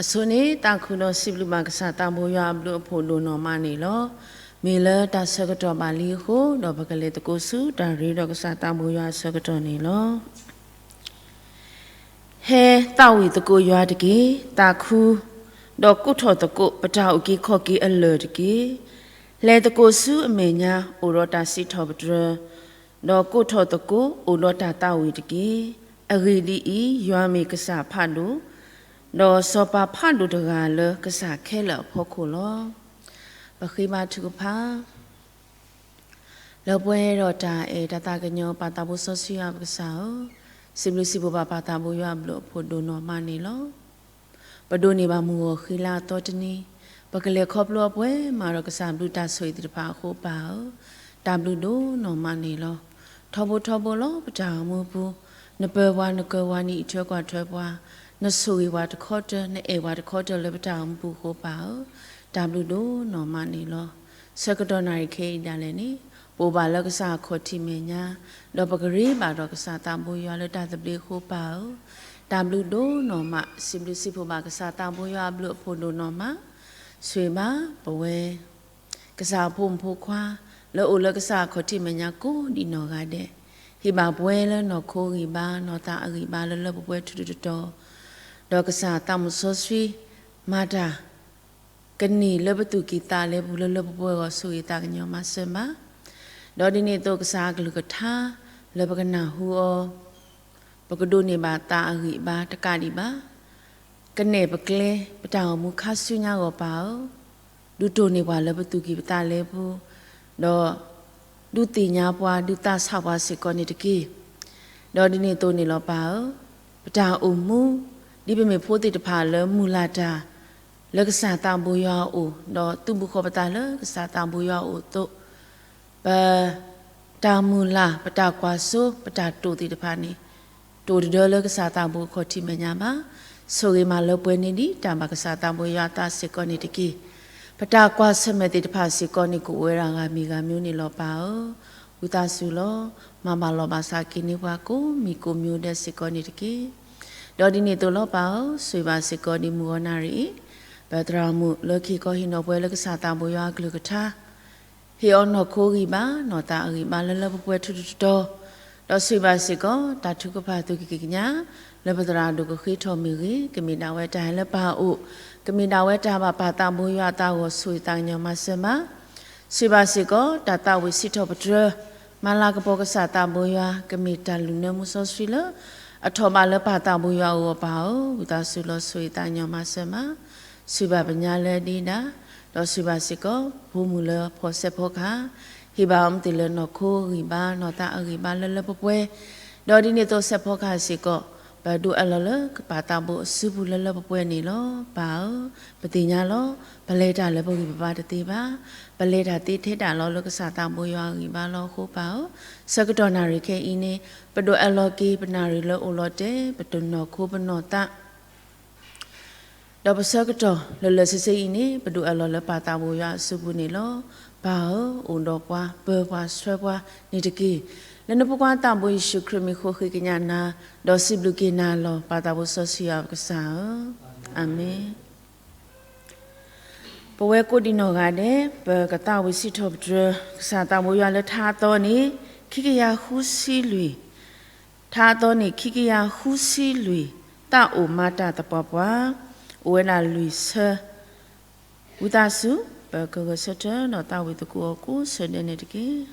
အဆိန့ၣ် သးခုဒီးစံးဘျုးဘၣ်ကစၢ်သးဘိယွၤအဘျုးအဖှိၣ်ဒိၣ်နီၢ်မးန့ၣ်လီၤ. မ့ၢ်လၢတၢ်ဆၢကတီၢ်ဘၣ်လံအဃိ ဒီးပကလဲၤသကိးဆူတၢ်ရ့ဒီးကစၢ်သးဘိယွၤအဆၢကတီၢ်န့ၣ်လီၤ. ဟဲသးဝံၣ်သကိးယွၤတက့ၢ်, သးခု, ဒီးကိးထီၣ်သကိးပတၢ်အုၣ်က့ၤခီၣ်က့ၤအလၢၢ်တက့ၢ်. လဲၤသကိးဆူအမဲာ်ညါ အိၣ်ဒီးတၢ်စံးထီၣ်ပတြၢၤ, ဒီးကိးထီၣ်သကိးအိၣ်ဒီးတၢ်သးဝံၣ်တက့ၢ်. အဂ့ၢ်ဒ်အံၤ, ယွၤမ့ၢ်ကစၢ်ဖးဒိၣ်, ဒီးစီၤပၤဖးဒိၣ်တဂၤလၢကစၢ်ခဲလၢာ်အဖီခိၣ်လီၤ. ပဃ့ဘါထုကဖၣ် လၢပှဲၤဒီးတၢ်အဲၣ်တၢ်သးကညီၤ ပၢ်သးဘိစီဆှံယွၤပကစၢ်ဧၢ, စံးဘျုးစံးဖှိၣ်ဘၣ်ပၢ်သးဘိယွၤအဘျုးအဖှိၣ်ဒိၣ်နီၢ်မးန့ၣ်လီၤ. ပဒိးန့ၢ်ဘၣ်မုၢ်ဂီၤဃံလၤအသီတနံၤ, ပကလဲၤခီဖျိအပှဲၤမးဒီးကစၢ်ဘျုးတၢ်ဆိၣ်ဂ့ၤသ့ၣ်တဖၣ်အဃိပၢ်ဧၢ, တၢ်ဘျုးဒိၣ်နီၢ်မးန့ၣ်လီၤ. ထီဘိထီဘိလီၤ ပတၢ်အိၣ်မူပူၤ, နပၢၤပှၤနကၢၤပှၤ နအံးထွဲကွၢ်ထွဲပှၤ, နဆိၣ်ဂ့ၤပှၤတခီတၢၤ နအဲၣ်ပှၤတခီတၢၤလၢပတၢ်အိၣ်မူပူၤအဃိပၢ်ဧၢ, တၢ်ဘျုးဒိၣ်နီၢ်မးန့ၣ်လီၤ. ဆၢကတီၢ်နၣ်ရံၣ်ခဲအံၤဒၣ်လဲာ်န့ၣ် ပအိၣ်ဘၣ်လၢကစၢ်အခီၣ်ထံးမဲာ်ညါ, ဒီးပကရ့ဘၣ်ဒီးကစၢ်သးဘိယွၤလၢတၢ်သဘျ့အဃိပၢ်ဧၢ, တၢ်ဘျုးဒိၣ်နီၢ်မး, စံးဘျုးစံးဖှိၣ်ဘၣ်ကစၢ်သးဘိယွၤအဘျုးအဖှိၣ်ဒိၣ်နီၢ်မး, ဆိၣ်ဂ့ၤဘၣ်ပဝဲ ကစၢ်အဖိမုၣ်ဖိခွါ လၢအိၣ်လၢကစၢ်အခီၣ်ထံးမဲာ်ညါကိးဒံးနီၢ်ဂၤဒဲး, ဟ့ၣ်ဘၣ်ပဝဲလၢနီၢ်ခိဂံၢ်ဘါ နီၢ်သးအဂံၢ်ဘါလၢလၢပှဲၤပှဲၤထူထူတီတီ, ဒီးကစၢ်သးမုၣ်စီဆှံ မၤတၢ် ကန့ၢ်လၢပသူၣ်ကံၢ်သးလဲပူၤလၢလၢပှဲၤပှဲၤအဂီၢ် ဆိၣ်ဂ့ၤသးကညီၤမၤစၢၤဘၣ်, ဒီးဒ်န့ၣ်အသိးကစၢ်အကလုၢ်ကထါ လၢပကနၢ်ဟူအီၤ ပကဒိးန့ၢ်ဘၣ်သးအဂံၢ်အဘါတကးဒံးဘၣ်, ကနဲၣ်ပကျဲ ပတၢ်အိၣ်မူခါဆူညါအဂီၢ်ပၢ်ဧၢ, ဒုးတိၢ်န့ၢ်ပှၤလၢပသူၣ်ကံၢ်ပသးလဲပူၤ, ဒီး ဒုးသ့ၣ်ညါပှၤ ဒုးသးဆးပှၤစ့ၢ်ကီးန့ၣ်တက့ၢ်. ဒီးဒ်န့ၣ်အသိးန့ၣ်လီၤပၢ်ဧၢ, ပတၢ်အိၣ်မူ ဒ်ပမ့ၢ်ဖိသ့ၣ်တဖၣ်လၢမုၢ်လၢ်တၢ် လၢကစၢ်သးဘိယွၤအအိၣ်, ဒီးသုးဘူးဃီၤပသးလၢကစၢ်သးဘိယွၤအအိၣ်အသိး, ပ တၢ်မုၢ်လၢ် ပတၢ်ကွၢ်စိ ပတၢ်တိာ်သ့ၣ်တဖၣ်န့ၣ် တအိၣ်တဒၢလၢကစၢ်သးဘိအခီၣ်ထံးမဲာ်ညါဘၣ်. ဆိၣ်ဂ့ၤမးလၢပှဲၤန့ၢ်ဒံးတၢ်ဘၣ်ကစၢ်သးဘိယွၤအသးစ့ၢ်ကီးန့ၣ်တက့ၢ်. ပတၢ်ကွၢ်ဆၢၣ်မဲာ်သ့ၣ်တဖၣ်စ့ၢ်ကီးန့ၣ် ကအိၣ်ဝဲဒၣ်ဂၤမံၤဂၤမံၤန့ၣ်လီၤပၢ်ဧၢ, ဝံသးစူၤလီၤ. မၤဘၣ်လီၤဘၣ်စးက့ၤန့ၢ်ပှၤကိးမံၤကိးမံၤဒဲးစ့ၢ်ကီးန့ၣ်တက့ၢ်. ဒီးဒ်န့ၣ်အသိးလီၤပၢ်ဧၢ, ဆိၣ်ဂ့ၤဘၣ်စ့ၢ်ကီးဒ်မုၢ်ဂီၤနၣ်ရံၣ်အံၤ, ပသရၣ်မုၣ်လၢခံခီဟ့ၣ်နီၤပှၤလၢကစၢ်သးဘိယွၤအကလုၢ်ကထါ ဟ့ၣ်အီၤနီၢ်ခိဂံၢ်ဘါ နီၢ်သးအဂံၢ်ဘါလၢလၢပှဲၤပှဲၤထူထူတီတီ, ဒီးဆိၣ်ဂ့ၤဘၣ်စ့ၢ်ကီး တၢ်ထုကဖၣ်သူၣ်ကံၢ်ကညး လၢပသရၣ်ဒိၣ်ကဃ့ထီၣ်မ့ၢ်ဂ့ၤ, ကမ့ၢ်ဒၣ်ဝဲတၢ်ဟဲလၢပၢ်အအိၣ်, ကမ့ၢ်ဒၣ်ဝဲတၢ်ဘၣ်ပၢ်သးဘိယွၤအသးအဂီၢ် ဆိၣ်ဂ့ၤသးကညီၤမၤစၢၤဘၣ်. ဆိၣ်ဂ့ၤဘၣ်စ့ၢ်ကီး တၢ်သးဝံၣ်စံးထီၣ်ပတြၢၤ မၤလၤကပီၤကစၢ်သးဘိယွၤ ကမ့ၢ်တၢ်လုၢ်နၢမူစီဆှံလၢ အထီၣ်ဘးလၢပၢ်သးဘိယွၤအဂီၢ်ပၢ်ဧၢ, ဝံသးစူၤလီၤ ဆိၣ်ဂ့ၤသးကညီၤမၤစၢၤမး. ဆိၣ်ဂ့ၤဘၣ်ပညါလၢဒ့ဒၣ်, ဒီးဆိၣ်ဂ့ၤဘၣ်စ့ၢ်ကီး ဖိမုၣ်လၢဖီၣ်စဲးဖီကဟၣ်, ဟ့ၣ်ဘၣ်အီၤမ့ၢ်တ့ၢ်လၢနီၢ်ခိဂံၢ်ဘါ နီၢ်သးအဂံၢ်ဘါလၢလၢပှဲၤပှဲၤ, ဒီးဒ်န့ၣ်အသိးစဲးဖီကဟၣ်စ့ၢ်ကီး ပဒိးအးလီၤလၢကပၢ်သးဘိအစုပူၤလၢလၢပှဲၤပှဲၤန့ၣ်လီၤ. ပၢ်ဧၢ, ပသ့ၣ်ညါလီၤ, ပလဲၤတၢ်လၢပဂံၢ်ပဘါတသ့ဘၣ်, ပလဲၤတၢ်သ့ထဲဒၣ်လီၤလၢကစၢ်သးဘိယွၤအဂံၢ်ဘါလီၤအဃိပၢ်ဧၢ, ဆၢကတီၢ်နၣ်ရံၣ်ခဲအံၤန့ၣ် ပဒိးအးလီၤက့ၤ ပနၣ်ရံၣ်လၢအိၣ်လီၤတဲာ် ပတၢ်နီၢ်ခိပနီၢ်သး ဒီးပဆၢကတီၢ်လၢလၢာ်ဆ့ဆ့အံၤန့ၣ် ပဒိးအးလီၤလၢပၢ်သးဘိယွၤအစုပူၤန့ၣ်လီၤ. ပၢ်ဧၢ, အိၣ်ဒီးပှၤ ပၢၤပှၤဆှၢပှၤန့ၣ်တက့ၢ်. လၢနဖိခွါသးဘိယ့ၣ်ၡူးခရံာ်မံၤဃိဃ့ကညးနၤ, ဒီးစံးဘျုးက့ၤနၤလီၤ. ပၢ်သးဘိစီဆှံယွၤပကစၢ်ဧၢ, အၤမ့ၣ်. ပဝဲကိးဒံးနီၢ်ဂၤဒဲး ပကသးဝံၣ်စံးထီၣ်ပတြၢၤ ကစၢ်သးဘိယွၤလၢထါအသီန့ၣ် ခံကယၤဃုဆံလွံၢ် ထါအသီန့ၣ် ခံကယၤဃုဆံလွံၢ် သးအိၣ်မၤတၢ်သပှၢ်ပှၢ်, အိၣ်ဝဲဒၣ်လွံၢ်ဆၢ, ဝံသးစူၤ ပကဂဲၤဆၢထၢၣ်ဒီးသးဝံၣ်သကိးအီၤကိးဆၢဒဲးန့ၣ်တက့ၢ်.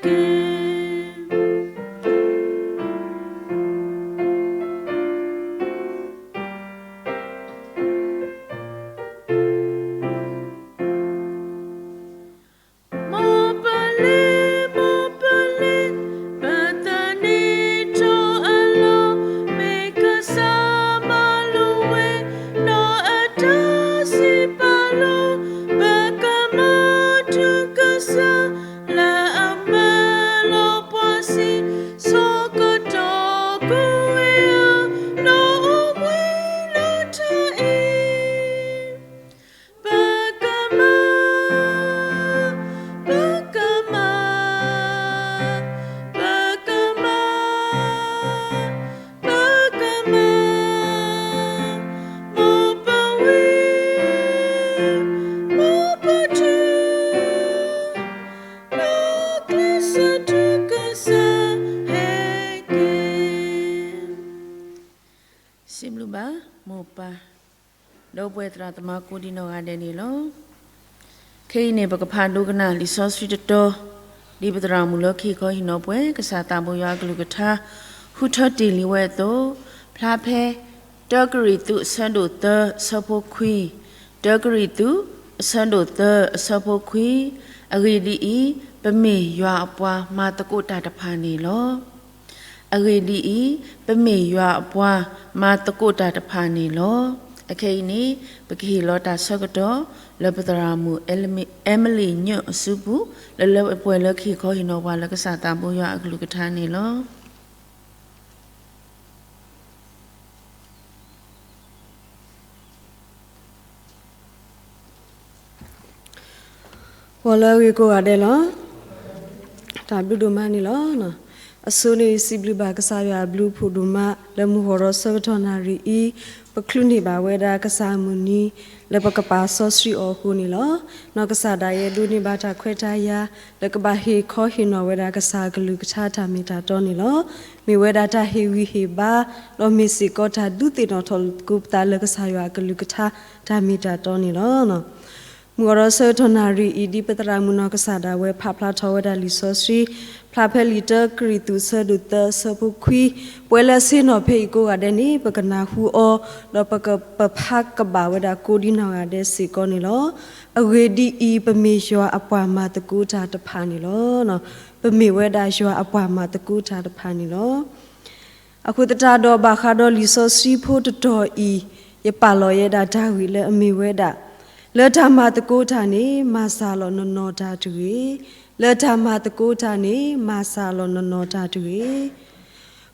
က့ မိၢ်ပလ့ၤ မိၢ်ပလ့ၤ ပသးနံၣ်ထီၣ်အလီၢ် မ့ၢ်ကစၢ်မၤလိာ်ဝဲ နီၢ်အတၢ်စံးပာ်လီၤ ပကမၤထူကစၢ် လၢအမၢလီၤပှၤဆံး ဆၢကတီၢ်ကိးဝဲဧၢ နီၢ်အိၣ်ဘှံးလၢတၢ်အံၤ ပကမၤ ပကမၤ ပကမၤ ပကမၤ မိၢ်ပဝံ မိၢ်ပထူ လၢကျဲးစၢးထူကစၢ်ဟဲက့ၤ စံးဘျုးဘၣ်မိၢ်ပၢ် ဒီပုၢ်ဝဲၢ်သရၣ်သမါကိးဒံနီၢ်ဂၤဒဲးန့ၣ်လီၤ. ခဲအံၤန့ၣ် ပကဖးဒိကနၣ်လံာ်စီဆှံတတီၤ ဒ်ပသရၣ်မုၣ်လၢခံခီဟ့ၣ်နီၤပှၤ ကစၢ်သးဘိယွၤအကလုၢ်ကထါ ဟူထၢတ့ၢ်လံဝဲအသိး, ဖျါဖဲ တၢကရံၣ်သူး အဆၢဒိၣ်သၢ အဆၢဖိခွံ, တၢကရံၣ်သူး အဆၢဒိၣ်သၢ အဆၢဖိခွံ, အဂ့ၢ်ဒ်အံၤ, ပမ့ၢ်ယွၤအပှၤမၤသကိးတၢ်တဖၣ်န့ၣ်လီၤ. အဂ့ၢ်ဒ်အံၤ, ပမ့ၢ်ယွၤအပှၤမၤသကိးတၢ်တဖၣ်န့ၣ်လီၤ. အခဲအံၤန့ၣ် ပကဟ့ၣ်လီၤတၢ်ဆၢကတီၢ် လၢပသရၣ်မုၣ် Emily ညၣ်အစုပူၤ လၢလၢပှဲၤပှဲၤလၢခံခီဟ့ၣ်နီၤပှၤလၢကစၢ်သးဘိယွၤအကလုၢ်ကထါန့ၣ်လီၤ. ဂီၤလၢအဂ့ၤကိးဂၤဒဲးလီၤ. တၢ်ဘျုးဒိၣ်မးန့ၣ်လီၤ. အဆိန့ၣ် စံးဘျုးဘၣ်ကစၢ်ယွၤအဘျုးအဖှိၣ်ဒိၣ်မး လၢမုၢ်ဂီၤဒီးဆၢကတီၢ်နၣ်ရံၣ်အံၤ ပချုးန့ၢ်ဘၣ်ဝဲဒၣ်ကစၢ်အမုၢ်နံၤ လၢပကပာ်စီဆှံအီၤအဃိန့ၣ်လီၤ. နီၢ်ကစၢ်ဒၣ်ယဲဒိးန့ၢ်ဘၣ်တၢ်ခွဲးတၢ်ယာ် လၢကဘၣ်ဟ့ၣ်ခီဟ့ၣ်နီၤဝဲဒၣ်ကစၢ်အကလုၢ်ကထါတၢ်မ့ၢ်တၢ်တီန့ၣ်လီၤ. မ့ၢ်ဝဲဒၣ်တၢ်ဟ့ၣ်ဂံၢ်ဟ့ၣ်ဘါ ဒီးမ့ၢ်စ့ၢ်ကီးတၢ်ဒုးသ့ၣ်နီၣ်ထီၣ်သကိးပသးလၢကစၢ်ယွၤအကလုၢ်ကထါတၢ်မ့ၢ်တၢ်တီန့ၣ်လီၤ. မုၢ်ဂီၤဒီးဆၢကတီၢ်နၣ်ရံၣ်အံၤ ဒ်ပသရၣ်မုၣ်နီၢ်ကစၢ်ဒၣ်ဝဲဖးဖျါထီၣ်ဝဲဒၣ်လံာ်စီဆှံ ဖျါဖဲလံာ်တၢကရံၣ်သူး အဆၢဒိၣ်သၢ အဆၢဖိခွံ, ပဝဲလၢအဆ့ၣ်နီၤဖဲအံၤကိးဂၤဒဲးန့ၣ် ပကနၢ်ဟူအီၤ ဒီးပကပဖးကဘၣ်ဝဲဒၣ်ကိးဒ်နီၢ်ဂၤဒဲးစ့ၢ်ကီးန့ၣ်လီၤ. အဂ့ၢ်ဒ်အံၤ, ပမ့ၢ်ယွၤအပှၤမၤသကိးတၢ်တဖၣ်န့ၣ်လီၤ. ပမ့ၢ်ဝဲဒၣ်ယွၤအပှၤမၤသကိးတၢ်တဖၣ်န့ၣ်လီၤ. အဃိသတးဒီးဘၣ်ဃးဒီးလံာ်စီဆှံဖိတတီၤအံၤ, ယပာ်လီၤယဲဒၣ်တၢ်ဂ့ၢ်လၢအမ့ၢ်ဝဲဒၣ်, လၢတၢ်မၤသကိးတၢ်န့ၣ် မၤစၢ်လီၤနနီၢ်တၢ်တဂ့ၤ. လၢတၢ်မၤသကိးတၢ်န့ၣ် မၤစၢ်လီၤနနီၢ်တၢ်တဂ့ၤ.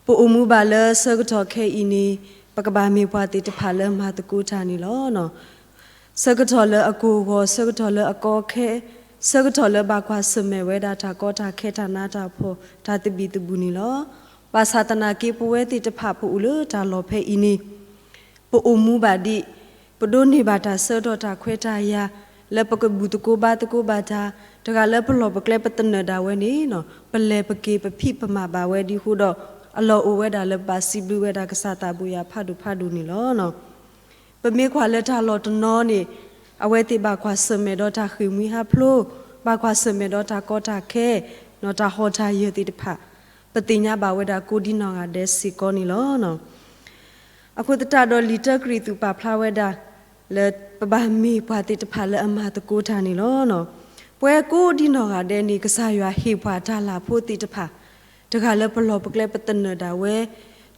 ပအိၣ်မူဘၣ်လၢဆၢကတီၢ်ခဲအံၤန့ၣ် ပကဘၣ်မ့ၢ်ပှၤသ့ၣ်တဖၣ်လၢမၤသကိးတၢ်န့ၣ်လီၤ. ဆၢကတီၢ်လၢအကိၢ်ဂီၤ, ဆၢကတီၢ်လၢအကီခဲ, ဆၢကတီၢ်လၢဘၣ်ကွၢ်ဆၢၣ်မဲာ်ဝဲဒၣ်တၢ်ကီတၢ်ခဲ တၢ်နးတၢ်ဖှီၣ် တၢ်သဘံၣ်သဘုၣ်န့ၣ်လီၤ. ဘၣ်ဆၣ်သနာ်က့ ပဝဲသ့ၣ်တဖၣ်ပအိၣ်လၢတၢ်လီၢ်ဖဲအံၤန့ၣ် ပအိၣ်မူဘၣ်ဒံး, ပဒိးန့ၢ်ဘၣ်တၢ်ဆၢကတီၢ်တၢ်ခွဲးတၢ်ယာ် လၢပကဘူၣ်သကိးဘါသကိးဘၣ်တၢ်, တဂၤလၢပလီၢ်ပကျဲပသနၢၣ်ဒၣ်ဝဲန့ၣ် ပလဲၤပက့ၤပဖံးပမၤဘၣ်ဝဲဒ်အဃိဒီး အလီၢ်အိၣ်ဝဲဒၣ်လၢပဘၣ်စံးဘျုးဝဲဒၣ်ကစၢ်သးဘိယွၤဖးဒိၣ်ဖးဒိၣ်န့ၣ်လီၤ. ပမ့ၢ်ကွၢ်လၢတၢ်လီၢ်တနီၤန့ၣ် အဝဲသ့ၣ်ဘၣ်ကွၢ်ဆၢၣ်မဲာ်ဒီးတၢ်ဃ့ၢ်မှံဟးဖျိး, ဘၣ်ကွၢ်ဆၢၣ်မဲာ်ဒီးတၢ်ကီတၢ်ခဲ, တၢ်ဟီၣ်တၢ်ယၢၢ်သ့ၣ်တဖၣ်, ပသ့ၣ်ညါဘၣ်ဝဲဒၣ်ကိးဒ်နီၢ်ဂၤဒဲးစ့ၢ်ကီးန့ၣ်လီၤ. အဃိသတးဒီးလံာ်တၢကရံၣ်သူးပာ်ဖျါဝဲဒၣ် လၢပဘၣ်မ့ၢ်ပှၤသ့ၣ်တဖၣ်လၢအမၤသကိးတၢ်န့ၣ်လီၤ. ပဝဲကိးဒ်နီၢ်ဂၤဒဲးန့ၣ် ကစၢ်ယွၤဟ့ၣ်ပှၤတၢ်လၢ်ဖိသ့ၣ်တဖၣ်, တဂၤလၢပလီၢ်ပကျဲပသနၢၣ်ဒၣ်ဝဲ,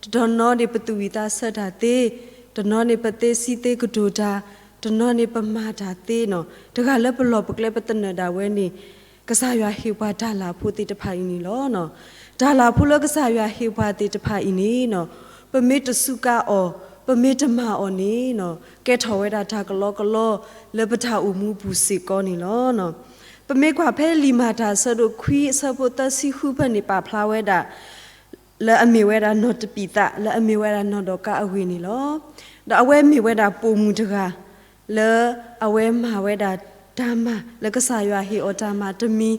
တနီၤန့ၣ်ပသူၣ်ဝံၣ်သးဆၢတၢ်သ့, တနီၤန့ၣ်ပသ့ဆံးသ့ကတိၤတၢ်, တနီၤန့ၣ်ပမၤတၢ်သ့နီၤ, တဂၤလၢပလီၢ်ပကျဲပသနၢၣ်ဒၣ်ဝဲန့ၣ် ကစၢ်ယွၤဟ့ၣ်ပှၤတၢ်လၢ်ဖိသ့ၣ်တဖၣ်အံၤန့ၣ်လီၤ. တၢ်လၢ်ဖိလၢကစၢ်ယွၤဟ့ၣ်ပှၤသ့ၣ်တဖၣ်အံၤန့ၣ် ပမ့ၢ်တစူးကါအီၤ, ပမ့ၢ်တမၤအီၤန့ၣ် ကဲထီၣ်ဝဲဒၣ်တၢ်ကလီကလီ လၢပတၢ်အိၣ်မူပူၤစ့ၢ်ကီးန့ၣ်လီၤ. ပမ့ၢ်ကွၢ်ဖဲလံာ်မၤတၢ်အဆၢဒိၣ်ခွံ အဆၢဖိသၢဆံဃုဖဲန့ၣ် ပာ်ဖျါဝဲဒၣ် လၢအမ့ၢ်ဝဲဒၣ်နီၢ်တပံာ်သး လၢအမ့ၢ်ဝဲဒၣ်နီၢ်ဒီကၤအဂ့ၢ်န့ၣ်လီၤ. ဒီးအဝဲမ့ၢ်ဝဲဒၣ်ပိာ်မုၣ်တဂၤ လၢအဝဲမၤဝဲဒၣ်တၢ်မၤ လၢကစၢ်ယွၤဟ့ၣ်အီၤတၢ်မၤတမံၤ,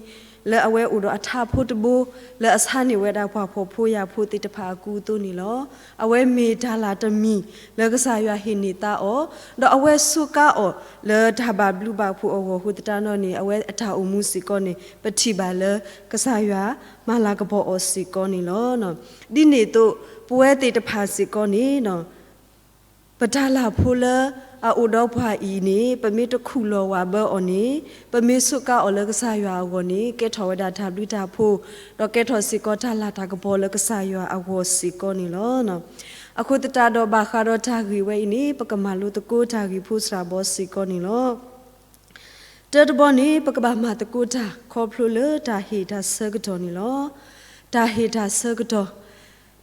လၢအဝဲအိၣ်ဒီးအထးဖိတဘိ လၢအဆါန့ၢ်ဝဲဒၣ်ပှၤဖှီၣ်ဖိယာ်ဖိသ့ၣ်တဖၣ်အကူအသိးန့ၣ်လီၤ. အဝဲမ့ၢ်တၢ်လၢ်တမံၤလၢကစၢ်ယွၤဟ့ၣ်န့ၢ်သါအီၤ, ဒီးအဝဲစူးကါအီၤလၢတၢ်ဘၣ်ဘျုးဘၣ်ဖှိၣ်အဂီၢ်အဃိသတးဒီးန့ၣ် အဝဲအတၢ်အိၣ်မူစ့ၢ်ကီးန့ၣ် ပထံၣ်ဘၣ်လၢကစၢ်ယွၤမၤလၤကပီၤအီၤစ့ၢ်ကီးန့ၣ်လီၤ. ဒ်န့ၣ်အသိး ပဝဲသ့ၣ်တဖၣ်စ့ၢ်ကီးန့ၣ် ပတၢ်လၢ်ဖိလၢအအိၣ်ဒီးပှၤအံၤန့ၣ် ပမ့ၢ်တခူၣ်လီၤဝးဘၢအီၤန့ၣ်, ပမ့ၢ်စူးကါအီၤလၢကစၢ်ယွၤအဂီၢ်န့ၣ် ကဲထီၣ်ဝဲဒၣ်တၢ်ဘျုးတၢ်ဖှိၣ်, ဒီးကဲထီၣ်စ့ၢ်ကီးတၢ်လၤတၢ်ကပီၤလၢကစၢ်ယွၤအဂီၢ်စ့ၢ်ကီးန့ၣ်လီၤ. အဃိသတးဒီးဘၣ်ဃးဒီးတၢ်ဂ့ၢ်ဝဲအံၤန့ၣ် ပကမၤလိသကိးတၢ်ဂ့ၢ်ဖိစှၤဘီစ့ၢ်ကီးန့ၣ်လီၤ. တၢတဘီန့ၣ် ပကဘၣ်မၤသကိးတၢ်ခီဖျိလၢတၢ်ဟ့ၣ်တၢ်ဆၢကတီၢ်န့ၣ်လီၤ. တၢ်ဟ့ၣ်တၢ်ဆၢကတီၢ်,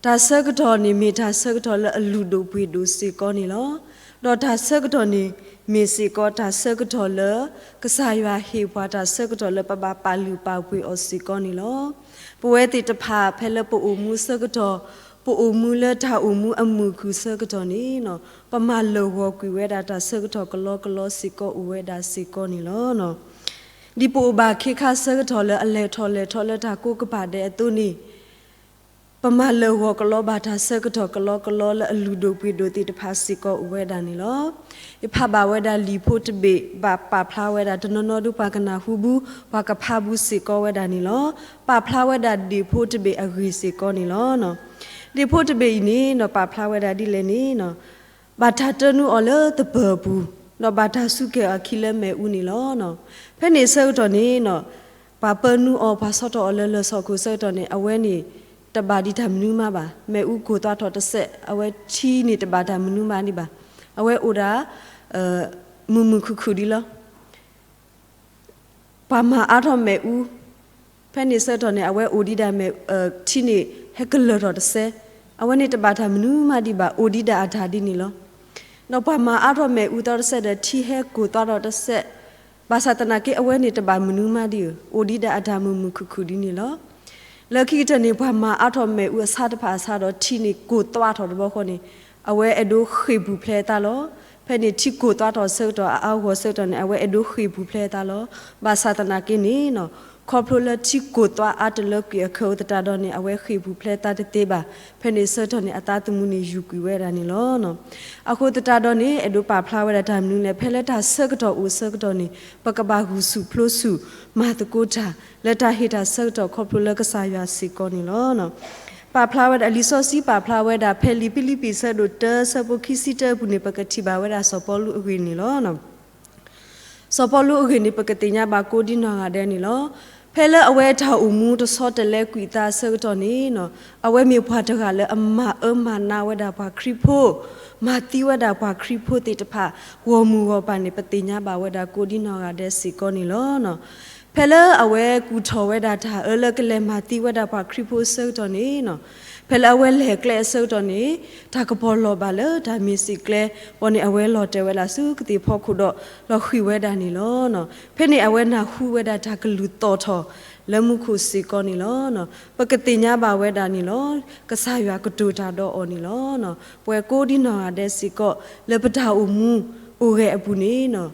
တၢ်ဆၢကတီၢ်န့ၣ်မ့ၢ်တၢ်ဆၢကတီၢ်လၢအလုၢ်ဒိၣ်ပှ့ၤဒိၣ်စ့ၢ်ကီးန့ၣ်လီၤ. ဒီးတၢ်ဆၢကတီၢ်န့ၣ် မ့ၢ်စ့ၢ်ကီးတၢ်ဆၢကတီၢ်လၢ ကစၢ်ယွၤဟ့ၣ်ပှၤတၢ်ဆၢကတီၢ်လၢပဘၣ်ပာ်လုၢ်ပာ်ပှ့ၤအီၤစ့ၢ်ကီးန့ၣ်လီၤ. ပဝဲသ့ၣ်တဖၣ်ဖဲလၢပအိၣ်မူဆၢကတီၢ်, ပအိၣ်မူလၢတၢ်အိၣ်မူအမုာ်ခုၣ်ဆၢကတီၢ်န့ၣ် ပမၤလၢာ်ဂီၤကွံာ်ဝဲဒၣ်တၢ်ဆၢကတီၢ်ကလီကလီစ့ၢ်ကီးအိၣ်ဝဲဒၣ်စ့ၢ်ကီးန့ၣ်လီၤ. ဒ်ပအိၣ်ဘၣ်ခ့ခါဆၢကတီၢ်လၢအလဲၤထီၣ်လဲၤထီလၢတၢ်ကိးကပၤဒဲးအသိးန့ၣ် ပမၤလၢာ်ဂီၤကလီဘၣ်တၢ်ဆၢကတီၢ်ကလီကလီလၢအလုၢ်ဒိၣ်ပှ့ၤဒိၣ်သ့ၣ်တဖၣ်စ့ၢ်ကီးအိၣ်ဝဲဒၣ်န့ၣ်လီၤ. ယဖးဘၣ်ဝဲဒၣ်လံာ်ဖိတဘ့ၣ် ဘၣ်ပာ်ဖျါဝဲဒၣ်တနီၤနီၤဒုးပှၤကနၢ်ဟူဘၣ် ပှၤကဖးဘၣ်စ့ၢ်ကီးဝဲဒၣ်န့ၣ်လီၤ. ပာ်ဖျါဝဲဒၣ်ဒ့ၣ်ဖိတဘ့ၣ်အဂ့ၢ်စ့ၢ်ကီးန့ၣ်လီၤ. ဒ့ၣ်ဖိတဘ့ၣ်အံၤန့ၣ် ပာ်ဖျါဝဲဒၣ်ဒ်လဲၣ်န့ၣ် ဘၣ်တၢ်တၢနုအီၤလၢသပၢၤပူၤ, ဒီးဘၣ်တၢ်စူးကဲၤအီၤအခံလၢမ့ၣ်အူန့ၣ်လီၤ. ဖဲန့ၣ်ဆၢကတီၢ်န့ၣ် ပှၤပၢနုအီၤ ပှၤဆီထီၣ်အီၤလၢလၢၢ်ဆီၣ်ခိၣ်ဆၢကတီၢ်န့ၣ် အဝဲန့ၣ် တဘၣ်ဒံးတၢ်မနုၤမးဘၣ်. မ့ၣ်အူကိၢ်သွးထီၣ်တစဲး အဝဲထံန့ၣ်တဘၣ်တၢ်မနုၤမးဒံးဘၣ်. အဝဲအိၣ်ဒၣ် မုာ်မုာ်ခုၣ်ခုၣ်ဒံးလီၤ. ပှၤမၤအါထီၣ်မ့ၣ်အူ, ဖဲန့ၣ်ဆၢကတီၢ်န့ၣ် အဝဲအိၣ်ဒံးဒၣ်မ့ၣ် ထံန့ၣ်ဟဲကလၢၢ်ထီၣ်တစဲး, အဝဲန့ၣ်တဘၣ်တၢ်မနုၤမးဒံးဘၣ် အိၣ်ဒံးဒၣ်အတၢ်ဒ်န့ၣ်လီၤ. ဒီးပှၤမၤအါထီၣ်မ့ၣ်အူသီတစဲးဒီးထံဟဲကိၢ်သွးထီၣ်တစဲး, ဘၣ်ဆၣ်သနာ်က့အဝဲန့ၣ်တဘၣ်မနုၤမးဒံးဧၢ, အိၣ်ဒံးဒၣ်အတၢ်မုာ်မုာ်ခုၣ်ခုၣ်ဒ်န့ၣ်လီၤ. လၢခံကတၢၢ်န့ၣ် ပှၤမၤအါထီၣ်မ့ၣ်အူအဆါတဖၣ်အဆါဒီး ထံန့ၣ်ကိၢ်သွးထီၣ်တဘျီဃီန့ၣ် အဝဲအဲၣ်ဒိးဃ့ၢ်ပူၤဖျဲးအသးလီၤ. ဖဲန့ၣ်ထံကိၢ်သွးထီၣ်ဆၢကတီၢ်အအါဂီၢ်ဆၢကတီၢ်န့ၣ် အဝဲအဲၣ်ဒိးဃ့ၢ်ပူၤဖျဲးအသးလီၤ. ဘၣ်ဆၣ်သနာ်က့န့ၣ် ခီဖျိလၢထံကိၢ်သွးအါတလၢကွံာ်အခၢးအသတးဒီးန့ၣ် အဝဲဃ့ၢ်ပူၤဖျဲးသးတသ့ဘၣ်. ဖဲန့ၣ်ဆၢကတီၢ်န့ၣ် အသးသမူန့ၣ်ယူၤကွံာ်ဝဲဒၣ်န့ၣ်လီၤ. အဃိသတးဒီးန့ၣ် အဲၣ်ဒိးပာ်ဖျါဝဲဒၣ်တၢ်မနုၤလဲၣ်, ဖဲလၢတၢ်ဆၢကတီၢ်အိၣ်ဆၢကတီၢ်န့ၣ် ပကဘၣ်ဂုာ်ဆူၣ်ပျိဆူၣ် မၤသကိးတၢ် လၢတၢ်ဟ့ၣ်တၢ်ဆၢကတီၢ်ခီဖျိလၢကစၢ်ယွၤစ့ၢ်ကီးန့ၣ်လီၤ. ပာ်ဖျါဝဲဒၣ် လံာ်စီဆှံပာ်ဖျါဝဲဒၣ် ဖဲလံာ်ဖံလံးပံးဆၢဒိၣ်တၢဆၢဖိခံဆံတၢအပူၤန့ၣ် ပကထံၣ်ဘၣ်ဝဲဒၣ်စီၤပီလူးအဂ့ၢ်န့ၣ်လီၤ. စီၤပီလူးအဂ့ၢ်န့ၣ် ပကသ့ၣ်ညါဘၣ်ကိးဒံနီၢ်ဂၤဒဲးန့ၣ်လီၤ. ဖဲလၢအဝဲတၢ်အိၣ်မူတဆီတလဲကွံာ်အသးဆၢကတီၢ်န့ၣ် အဝဲမ့ၢ်ပှၤတဂၤလၢအမၤအၢမၤနးဝဲဒၣ်ပှၤခရံာ်ဖိ, မၤသံဝဲဒၣ်ပှၤခရံာ်ဖိသ့ၣ်တဖၣ် ဂီၢ်မုၢ်ဂီၢ်ပၤန့ၣ် ပသ့ၣ်ညါဘၣ်ဝဲဒၣ်ကိးဒံနီၢ်ဂၤဒဲးစ့ၢ်ကီးန့ၣ်လီၤ. ဖဲလၢအဝဲကူၣ်ထီၣ်ဝဲဒၣ်တၢ်အၢလၢကလဲၤမၤသံဝဲဒၣ်ပှၤခရံာ်ဖိအဆၢကတီၢ်န့ၣ် ဖဲလၢအဝဲလဲၤကျဲအဆၢကတီၢ်န့ၣ် တၢ်ကပီၤလီၢ်ဘၣ်လၢတၢ်မ့ၢ်စ့ၢ်ကျဲဘီန့ၣ် အဝဲလီၤတဲာ်ဝဲဒၣ်ဆူကသ့ၣ်ဖီခိၣ်ဒီး လီၤဃံၤဝဲဒၣ်န့ၣ်လီၤ. ဖဲန့ၣ်အဝဲနၢ်ဟူဝဲဒၣ်တၢ်ကလုၢ်သီၣ်ထီၣ်လၢမူခိၣ်စ့ၢ်ကီးန့ၣ်လီၤ. ပကသ့ၣ်ညါဘၣ်ဝဲဒၣ်န့ၣ်လီၤ. ကစၢ်ယွၤကတိၤတၢ်ဒီးအီၤန့ၣ်လီၤ. ပဝဲကိးဒံနီၢ်ဂၤဒဲးစ့ၢ်ကီး လၢပတၢ်အိၣ်မူအိၣ်ဂဲၤအပူၤန့ၣ်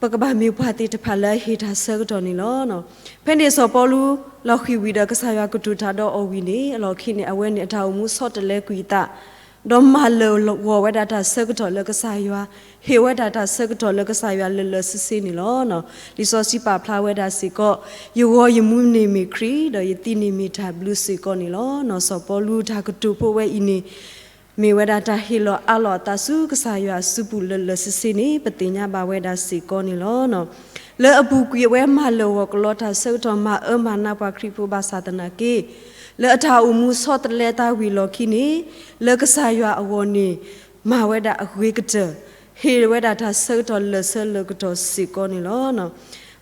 ပကဘၣ်မ့ၢ်ပှၤသ့ၣ်တဖၣ်လၢအဟ့ၣ်တၢ်ဆၢကတီၢ်န့ၣ်လီၤ. ဖဲန့ၣ်စီၤပီလူး လီၤဃံၤဝံၤဒီးကစၢ်ယွၤကတိၤတၢ်ဒီးအီၤဝံၤန့ၣ် အလီၢ်ခံန့ၣ် အဝဲန့ၣ်အတၢ်အိၣ်မူဆီတလဲကွံာ်အသး, ဒီးမၤလၢာ်ဂီၤဝဲဒၣ်တၢ်ဆၢကတီၢ်လၢကစၢ်ယွၤ, ဟ့ၣ်ဝဲဒၣ်တၢ်ဆၢကတီၢ်လၢကစၢ်ယွၤလၢာ်လၢာ်ဆ့ဆ့န့ၣ်လီၤ. လံာ်စီဆှံပာ်ဖျါဝဲဒၣ်စ့ၢ်ကီး, ယဂီၤယမူန့ၣ်မ့ၢ်ခရံာ်, ဒီးယသံန့ၣ်မ့ၢ်တၢ်ဘျုးစ့ၢ်ကီးန့ၣ်လီၤ. စီၤပီလူးတၢ်ကတိၤဖိဝဲအံၤန့ၣ် မ့ၢ်ဝဲဒၣ်တၢ်ဟ့ၣ်လီၤအးလီၤအသးဆူကစၢ်ယွၤအစုပူၤလၢာ်လၢာ်ဆ့ဆ့န့ၣ် ပသ့ၣ်ညါဘၣ်ဝဲဒၣ်စ့ၢ်ကီးန့ၣ်လီၤ. လၢအပူၤကွံာ်အဝဲမၤလၢာ်ဂီၤကလီတၢ်ဆၢကတီၢ် မၤအၢမၤနးပှၤခရံာ်ဖိဘၣ်ဆၣ်သနာ်က့ လၢအတၢ်အိၣ်မူဆီတလဲသးဝံၤလီၢ်ခံန့ၣ် လၢကစၢ်ယွၤအဂီၢ်န့ၣ် မၤဝဲဒၣ်အဂ့ၤကတၢၢ်, ဟ့ၣ်ဝဲဒၣ်တၢ်ဆၢကတီၢ်လၢာ်ဆၢလၢာ်ကတီၢ်စ့ၢ်ကီးန့ၣ်လီၤ.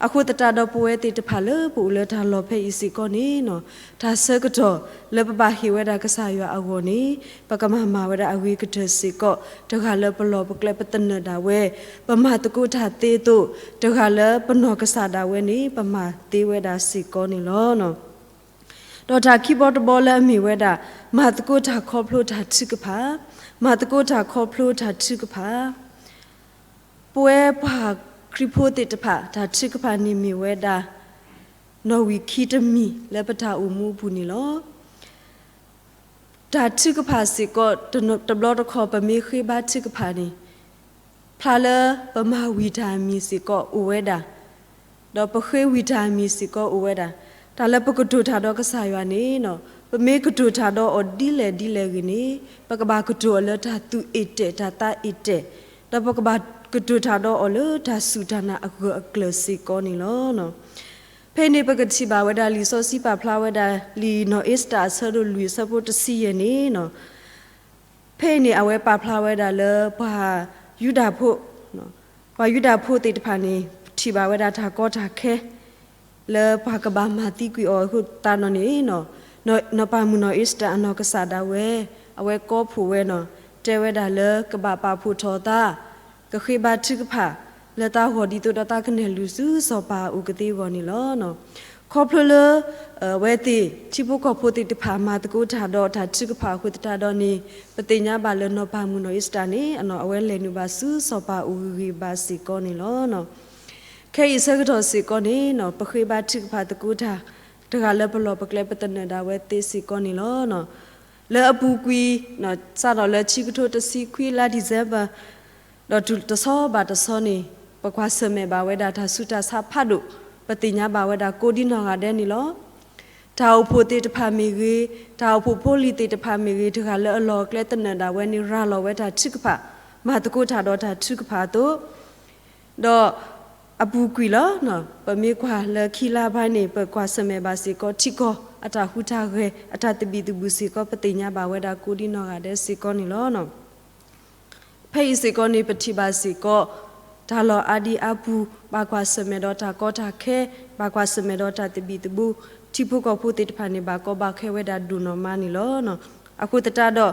အဃိသတးဒီးပဝဲသ့ၣ်တဖၣ်လၢပအိၣ်လၢတၢ်လီၢ်ဖဲအံၤစ့ၢ်ကီးန့ၣ် တၢ်ဆၢကတီၢ်လၢပဘၣ်ဟ့ၣ်ဝဲဒၣ်ကစၢ်ယွၤအဂီၢ်န့ၣ် ပကမၤမၤဝဲဒၣ်အဂ့ၤကတၢၢ်စ့ၢ်ကီး, တဂၤလၢပလီၢ်ပကျဲပသနၢၣ်ဒၣ်ဝဲ, ပမၤသကိးတၢ်သ့အသိး, တဂၤလၢပနီၢ်ကစၢ်ဒၣ်ဝဲန့ၣ် ပမၤသ့ဝဲဒၣ်စ့ၢ်ကီးန့ၣ်လီၤ. ဒီးတၢ်ခံဘီတဘီလၢအမ့ၢ်ဝဲဒၣ် မၤသကိးတၢ်ခီဖျိတၢ်ထုကဖၣ်, မၤသကိးတၢ်ခီဖျိတၢ်ထုကဖၣ် ပဝဲပှၤခရံာ်ဖိသ့ၣ်တဖၣ် တၢ်ထုကဖၣ်န့ၣ်မ့ၢ်ဝဲဒၣ် နီၣ်ဝံာ်ခံတမံၤလၢပတၢ်အိၣ်မူအပူၤန့ၣ်လီၤ. တၢ်ထုကဖၣ်စ့ၢ်ကီး တဘျီတခီၣ်ပမ့ၢ်ဃ့ဘါထုကဖၣ်န့ၣ် ဖျါလၢပမၤဝံၤတၢ်အမံၤစ့ၢ်ကီးအိၣ်ဝဲဒၣ်, ဒီးပဃ့ဝံၤတၢ်အမံၤစ့ၢ်ကီးအိၣ်ဝဲဒၣ်. တၢ်လၢပကတိၤတၢ်ဒီးကစၢ်ယွၤန့ၣ် ပမ့ၢ်ကတိၤတၢ်ဒီးအီၤဒ်လဲၣ်ဒ်လဲၣ်ဂ့ၤန့ၣ် ပကဘၣ်ကတိၤအီၤလၢတၢ်သူၣ်အ့ၣ်တဲာ်တၢ်သးအ့ၣ်တဲာ်, ဒီးပကဘၣ်ကတိၤတၢ်ဒီးအီၤလၢတၢ်စူၢ်တၢ်နာ်အဂၢၢ်အကျၢၤစ့ၢ်ကီးန့ၣ်လီၤ. ဖဲအံၤန့ၣ် ပကထံၣ်ဘၣ်ဝဲဒၣ်လံာ်စီဆှံပာ်ဖျါဝဲဒၣ်လံာ်နီၢ်အ့စတၢၢ်အဆၢဒိၣ်လွံၢ်အဆၢဖိတဆံယဲၢ်န့ၣ် ဖဲအံၤန့ၣ် အဝဲပာ်ဖျါဝဲဒၣ်လၢပှၤယူဒၤဖိ, ပှၤယူဒၤဖိသ့ၣ်တဖၣ်န့ၣ် ထံၣ်ဘၣ်ဝဲဒၣ်တၢ်ကီတၢ်ခဲ လၢပှၤကဘၣ်မၤသံကွံာ်အီၤအဃိသတးဒီးန့ၣ် နီၢ်ပၤမုၣ်နီၢ်အ့စတၢၢ်အနီၢ်ကစၢ်ဒၣ်ဝဲ အဝဲကိးဖှိၣ်ဝဲန့ၣ် တဲဝဲဒၣ်လၢကဘၣ်ပာ်ဖှိၣ်ထီၣ်သး ကဃ့ဘါထုကဖၣ် လၢတၢ်ဂီၤဒ်သိးဒီးတၢ်ကနၢၤလုၢ်ဆူစီၤပၤအအိၣ်ကသ့အဂီၢ်န့ၣ်လီၤ. ခီဖျိလၢ အဝဲသ့ၣ်ထံဖိကီၢ်ဖိသ့ၣ်တဖၣ်မၤသကိးတၢ်ဒီးတၢ်ထုကဖၣ်အဃိသတးဒီးန့ၣ် ပသ့ၣ်ညါဘၣ်လၢနီၢ်ပၤမုၣ်နီၢ်အ့စတၢၢ်န့ၣ် အဝဲလဲၤနုာ်ဘၣ်ဆူစီၤပၤအအိၣ်ဂ့ၤဂ့ၤဘၣ်စ့ၢ်ကီးန့ၣ်လီၤ. ခဲအံၤဆၢကတီၢ်စ့ၢ်ကီးန့ၣ် ပဃ့ဘါထုကဖၣ်သကိးတၢ် တဂၤလၢပလီၢ်ပကျဲပသနၢၣ်ဒၣ်ဝဲသ့စ့ၢ်ကီးန့ၣ်လီၤ. လၢအပူၤကွံာ် စးထီၣ်လၢခံကထိတဆံခွံလါ December ဒီးတုၤတဆီဘၣ်တဆီန့ၣ် ပကွၢ်ဆၢၣ်မဲာ်ဘၣ်ဝဲဒၣ်တၢ်ဆူးတၢ်ဆါဖးဒိၣ် ပသ့ၣ်ညါဘၣ်ဝဲဒၣ်ကိးဒ်နီၢ်ဂၤဒဲးန့ၣ်လီၤ. တၢ်အိၣ်ဖှိၣ်သ့ၣ်တဖၣ်မ့ၢ်ဂ့ၤ, တၢ်အိၣ်ဖှိၣ်ဖိလံၤသ့ၣ်တဖၣ်မ့ၢ်ဂ့ၤ, တဂၤလၢအလီၢ်အကျဲသနၢၣ်ဒၣ်ဝဲန့ၣ် ရၤလီၤဝဲတၢ်ထုကဖၣ်, မၤသကိးတၢ်ဒီးတၢ်ထုကဖၣ်အသိး, ဒီးအပူၤကွံာ်လီၤ. ပမ့ၢ်ကွၢ်လၢခံလါဘၣ်န့ၣ် ပကွၢ်ဆၢၣ်မဲာ်ဘၣ်စ့ၢ်ကီး ထံကီၢ်အတၢ်ဟူးတၢ်ဂဲၤ အတၢ်သဘံၣ်သဘုၣ်စ့ၢ်ကီး ပသ့ၣ်ညါဘၣ်ဝဲဒၣ်ကိးဒ်နီၢ်ဂၤဒဲးစ့ၢ်ကီးန့ၣ်လီၤ. ဖဲအံၤစ့ၢ်ကီးန့ၣ် ပထံၣ်ဘၣ်စ့ၢ်ကီး တၢ်လီၢ်အါဒံအါပူၤ ဘၣ်ကွၢ်ဆၢၣ်မဲာ်ဒီးတၢ်ကီတၢ်ခဲ, ဘၣ်ကွၢ်ဆၢၣ်မဲာ်ဒီးတၢ်သဘံၣ်သဘုၣ်, ထံဖိကီၢ်ဖိသ့ၣ်တဖၣ်န့ၣ် ဘၣ်ကီဘၣ်ခဲဝဲဒၣ်ဒိၣ်နီၢ်မးန့ၣ်လီၤ. အဃိသတးဒီး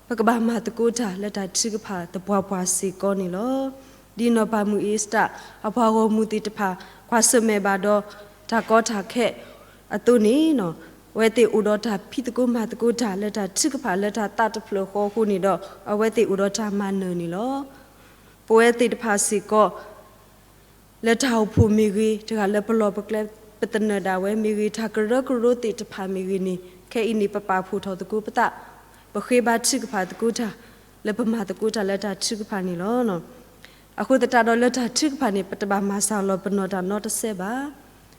ပကဘၣ်မၤသကိးတၢ်လၢတၢ်ထုကဖၣ်သပှၢ်ပှၢ်စ့ၢ်ကီးန့ၣ်လီၤ. ဒ်နီၢ်ပၤမုၣ်အ့စတၢၢ် အပှၤဂီၢ်မုၢ်သ့ၣ်တဖၣ် ကွၢ်ဆၢၣ်မဲာ်ဘၣ်ဒီးတၢ်ကီတၢ်ခဲအသိးန့ၣ် အဝဲသ့ၣ်အိၣ်ဒီးတၢ်ဖံးသကိးမၤသကိးတၢ်လၢတၢ်ထုကဖၣ်လၢတၢ်သးတဖျၢၣ်ဃီအဃိန့ၣ်ဒီး အဝဲသ့ၣ်အိၣ်ဒီးတၢ်မၤနၢၤန့ၣ်လီၤ. ပဝဲသ့ၣ်တဖၣ်စ့ၢ်ကီး လၢတၢ်အိၣ်ဖှိၣ်မ့ၢ်ဂ့ၤ, တဂၤလၢပလီၢ်ပကျဲ ပသနၢၣ်ဒၣ်ဝဲမ့ၢ်ဂ့ၤ, တၢ်ကရၢကရိသ့ၣ်တဖၣ်မ့ၢ်ဂ့ၤန့ၣ် ခဲအံၤန့ၣ် ပပာ်ဖှိၣ်ထီၣ်သကိးပသး, ပဃ့ဘါထုကဖၣ်သကိးတၢ် လၢပမၤသကိးတၢ်လၢတၢ်ထုကဖၣ်န့ၣ်လီၤ. အဃိသတးဒီးလၢတၢ်ထုကဖၣ်န့ၣ် ပတဘၣ်မၤစှၤလီၤပနီၢ်တၢ်နီတစဲးဘၣ်.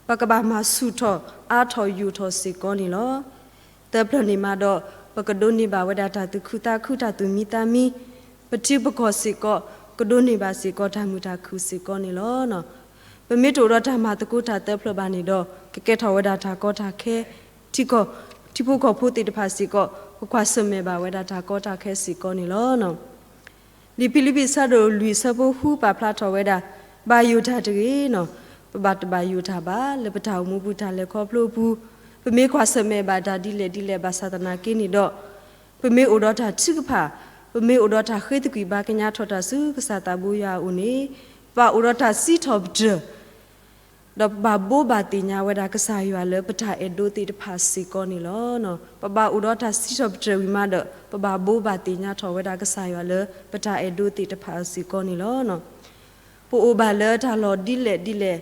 ပကဘၣ်မၤဆူၣ်ထီၣ်အါထီၣ်ယိာ်ထီၣ်စ့ၢ်ကီးန့ၣ်လီၤ. သၢဖျၢၣ်န့ၣ်မးဒီး ပကဒိးန့ၢ်ဘၣ်ဝဲဒၣ်တၢ်သူၣ်ခုသးခု တၢ်သူၣ်မံသးမံ, ပထံပကီၢ်စ့ၢ်ကီး ကဒိးန့ၢ်ဘၣ်စ့ၢ်ကီးတၢ်မုာ်တၢ်ခုၣ်စ့ၢ်ကီးန့ၣ်လီၤ. ပမ့ၢ်တအိၣ်ဒီးတၢ်မၤသကိးတၢ်သၢဖျၢၣ်ဘၣ်န့ၣ်ဒီး ကကဲထီၣ်ဝဲဒၣ်တၢ်ကီတၢ်ခဲ, ထံကီၢ်, ထံဖိကီၢ်ဖိသ့ၣ်တဖၣ်စ့ၢ်ကီး ကကွၢ်ဆၢၣ်မဲာ်ဘၣ်ဝဲဒၣ်တၢ်ကီတၢ်ခဲစ့ၢ်ကီးန့ၣ်လီၤ. လံာ်ဖံလံးပံးဆၢဒိၣ်လွံၢ်ဆၢဖိဃုပာ်ဖျါထီၣ်ဝဲဒၣ်, ဘၣ်ယိၣ်တၢ်တဂ့ၤန့ၣ်, ပဘၣ်တဘၣ်ယိၣ်တၢ်ဘၣ် လၢပတၢ်အိၣ်မူပူၤတၢ်လဲၤခီဖျိအပူၤ, ပမ့ၢ်ကွၢ်ဆၢၣ်မဲာ်ဘၣ်တၢ်ဒ်လဲၣ်ဒ်လဲၣ်ဘၣ်ဆၣ်သနာ်က့န့ၣ်ဒီး, ပမ့ၢ်အိၣ်ဒီးတၢ်ထုကဖၣ်, ပမ့ၢ်အိၣ်ဒီးတၢ်ဃ့သကွံာ်ဘါကညးထီၣ်တၢ်ဆူကစၢ်သးဘိယွၤအအိၣ်န့ၣ်, ပဘၣ်အိၣ်ဒီးတၢ်စံးထီၣ်ပတြၢၤ ဒီးပဘၣ်ဘိးဘၣ်သ့ၣ်ညါဝဲဒၣ်ကစၢ်ယွၤလၢပတၢ်အဲၣ်ဒိးသ့ၣ်တဖၣ်စ့ၢ်ကီးန့ၣ်လီၤ. ပဘၣ်အိၣ်ဒီးတၢ်စံးထီၣ်ပတြၢၤဝံၤမးဒီး ပဘၣ်ဘိးဘၣ်သ့ၣ်ညါထီၣ်ဝဲဒၣ်ကစၢ်ယွၤလၢပတၢ်အဲၣ်ဒိးသ့ၣ်တဖၣ်စ့ၢ်ကီးန့ၣ်လီၤ. ပအိၣ်ဘၣ်လၢတၢ်လီၢ်ဒ်လဲၣ်ဒ်လဲၣ်,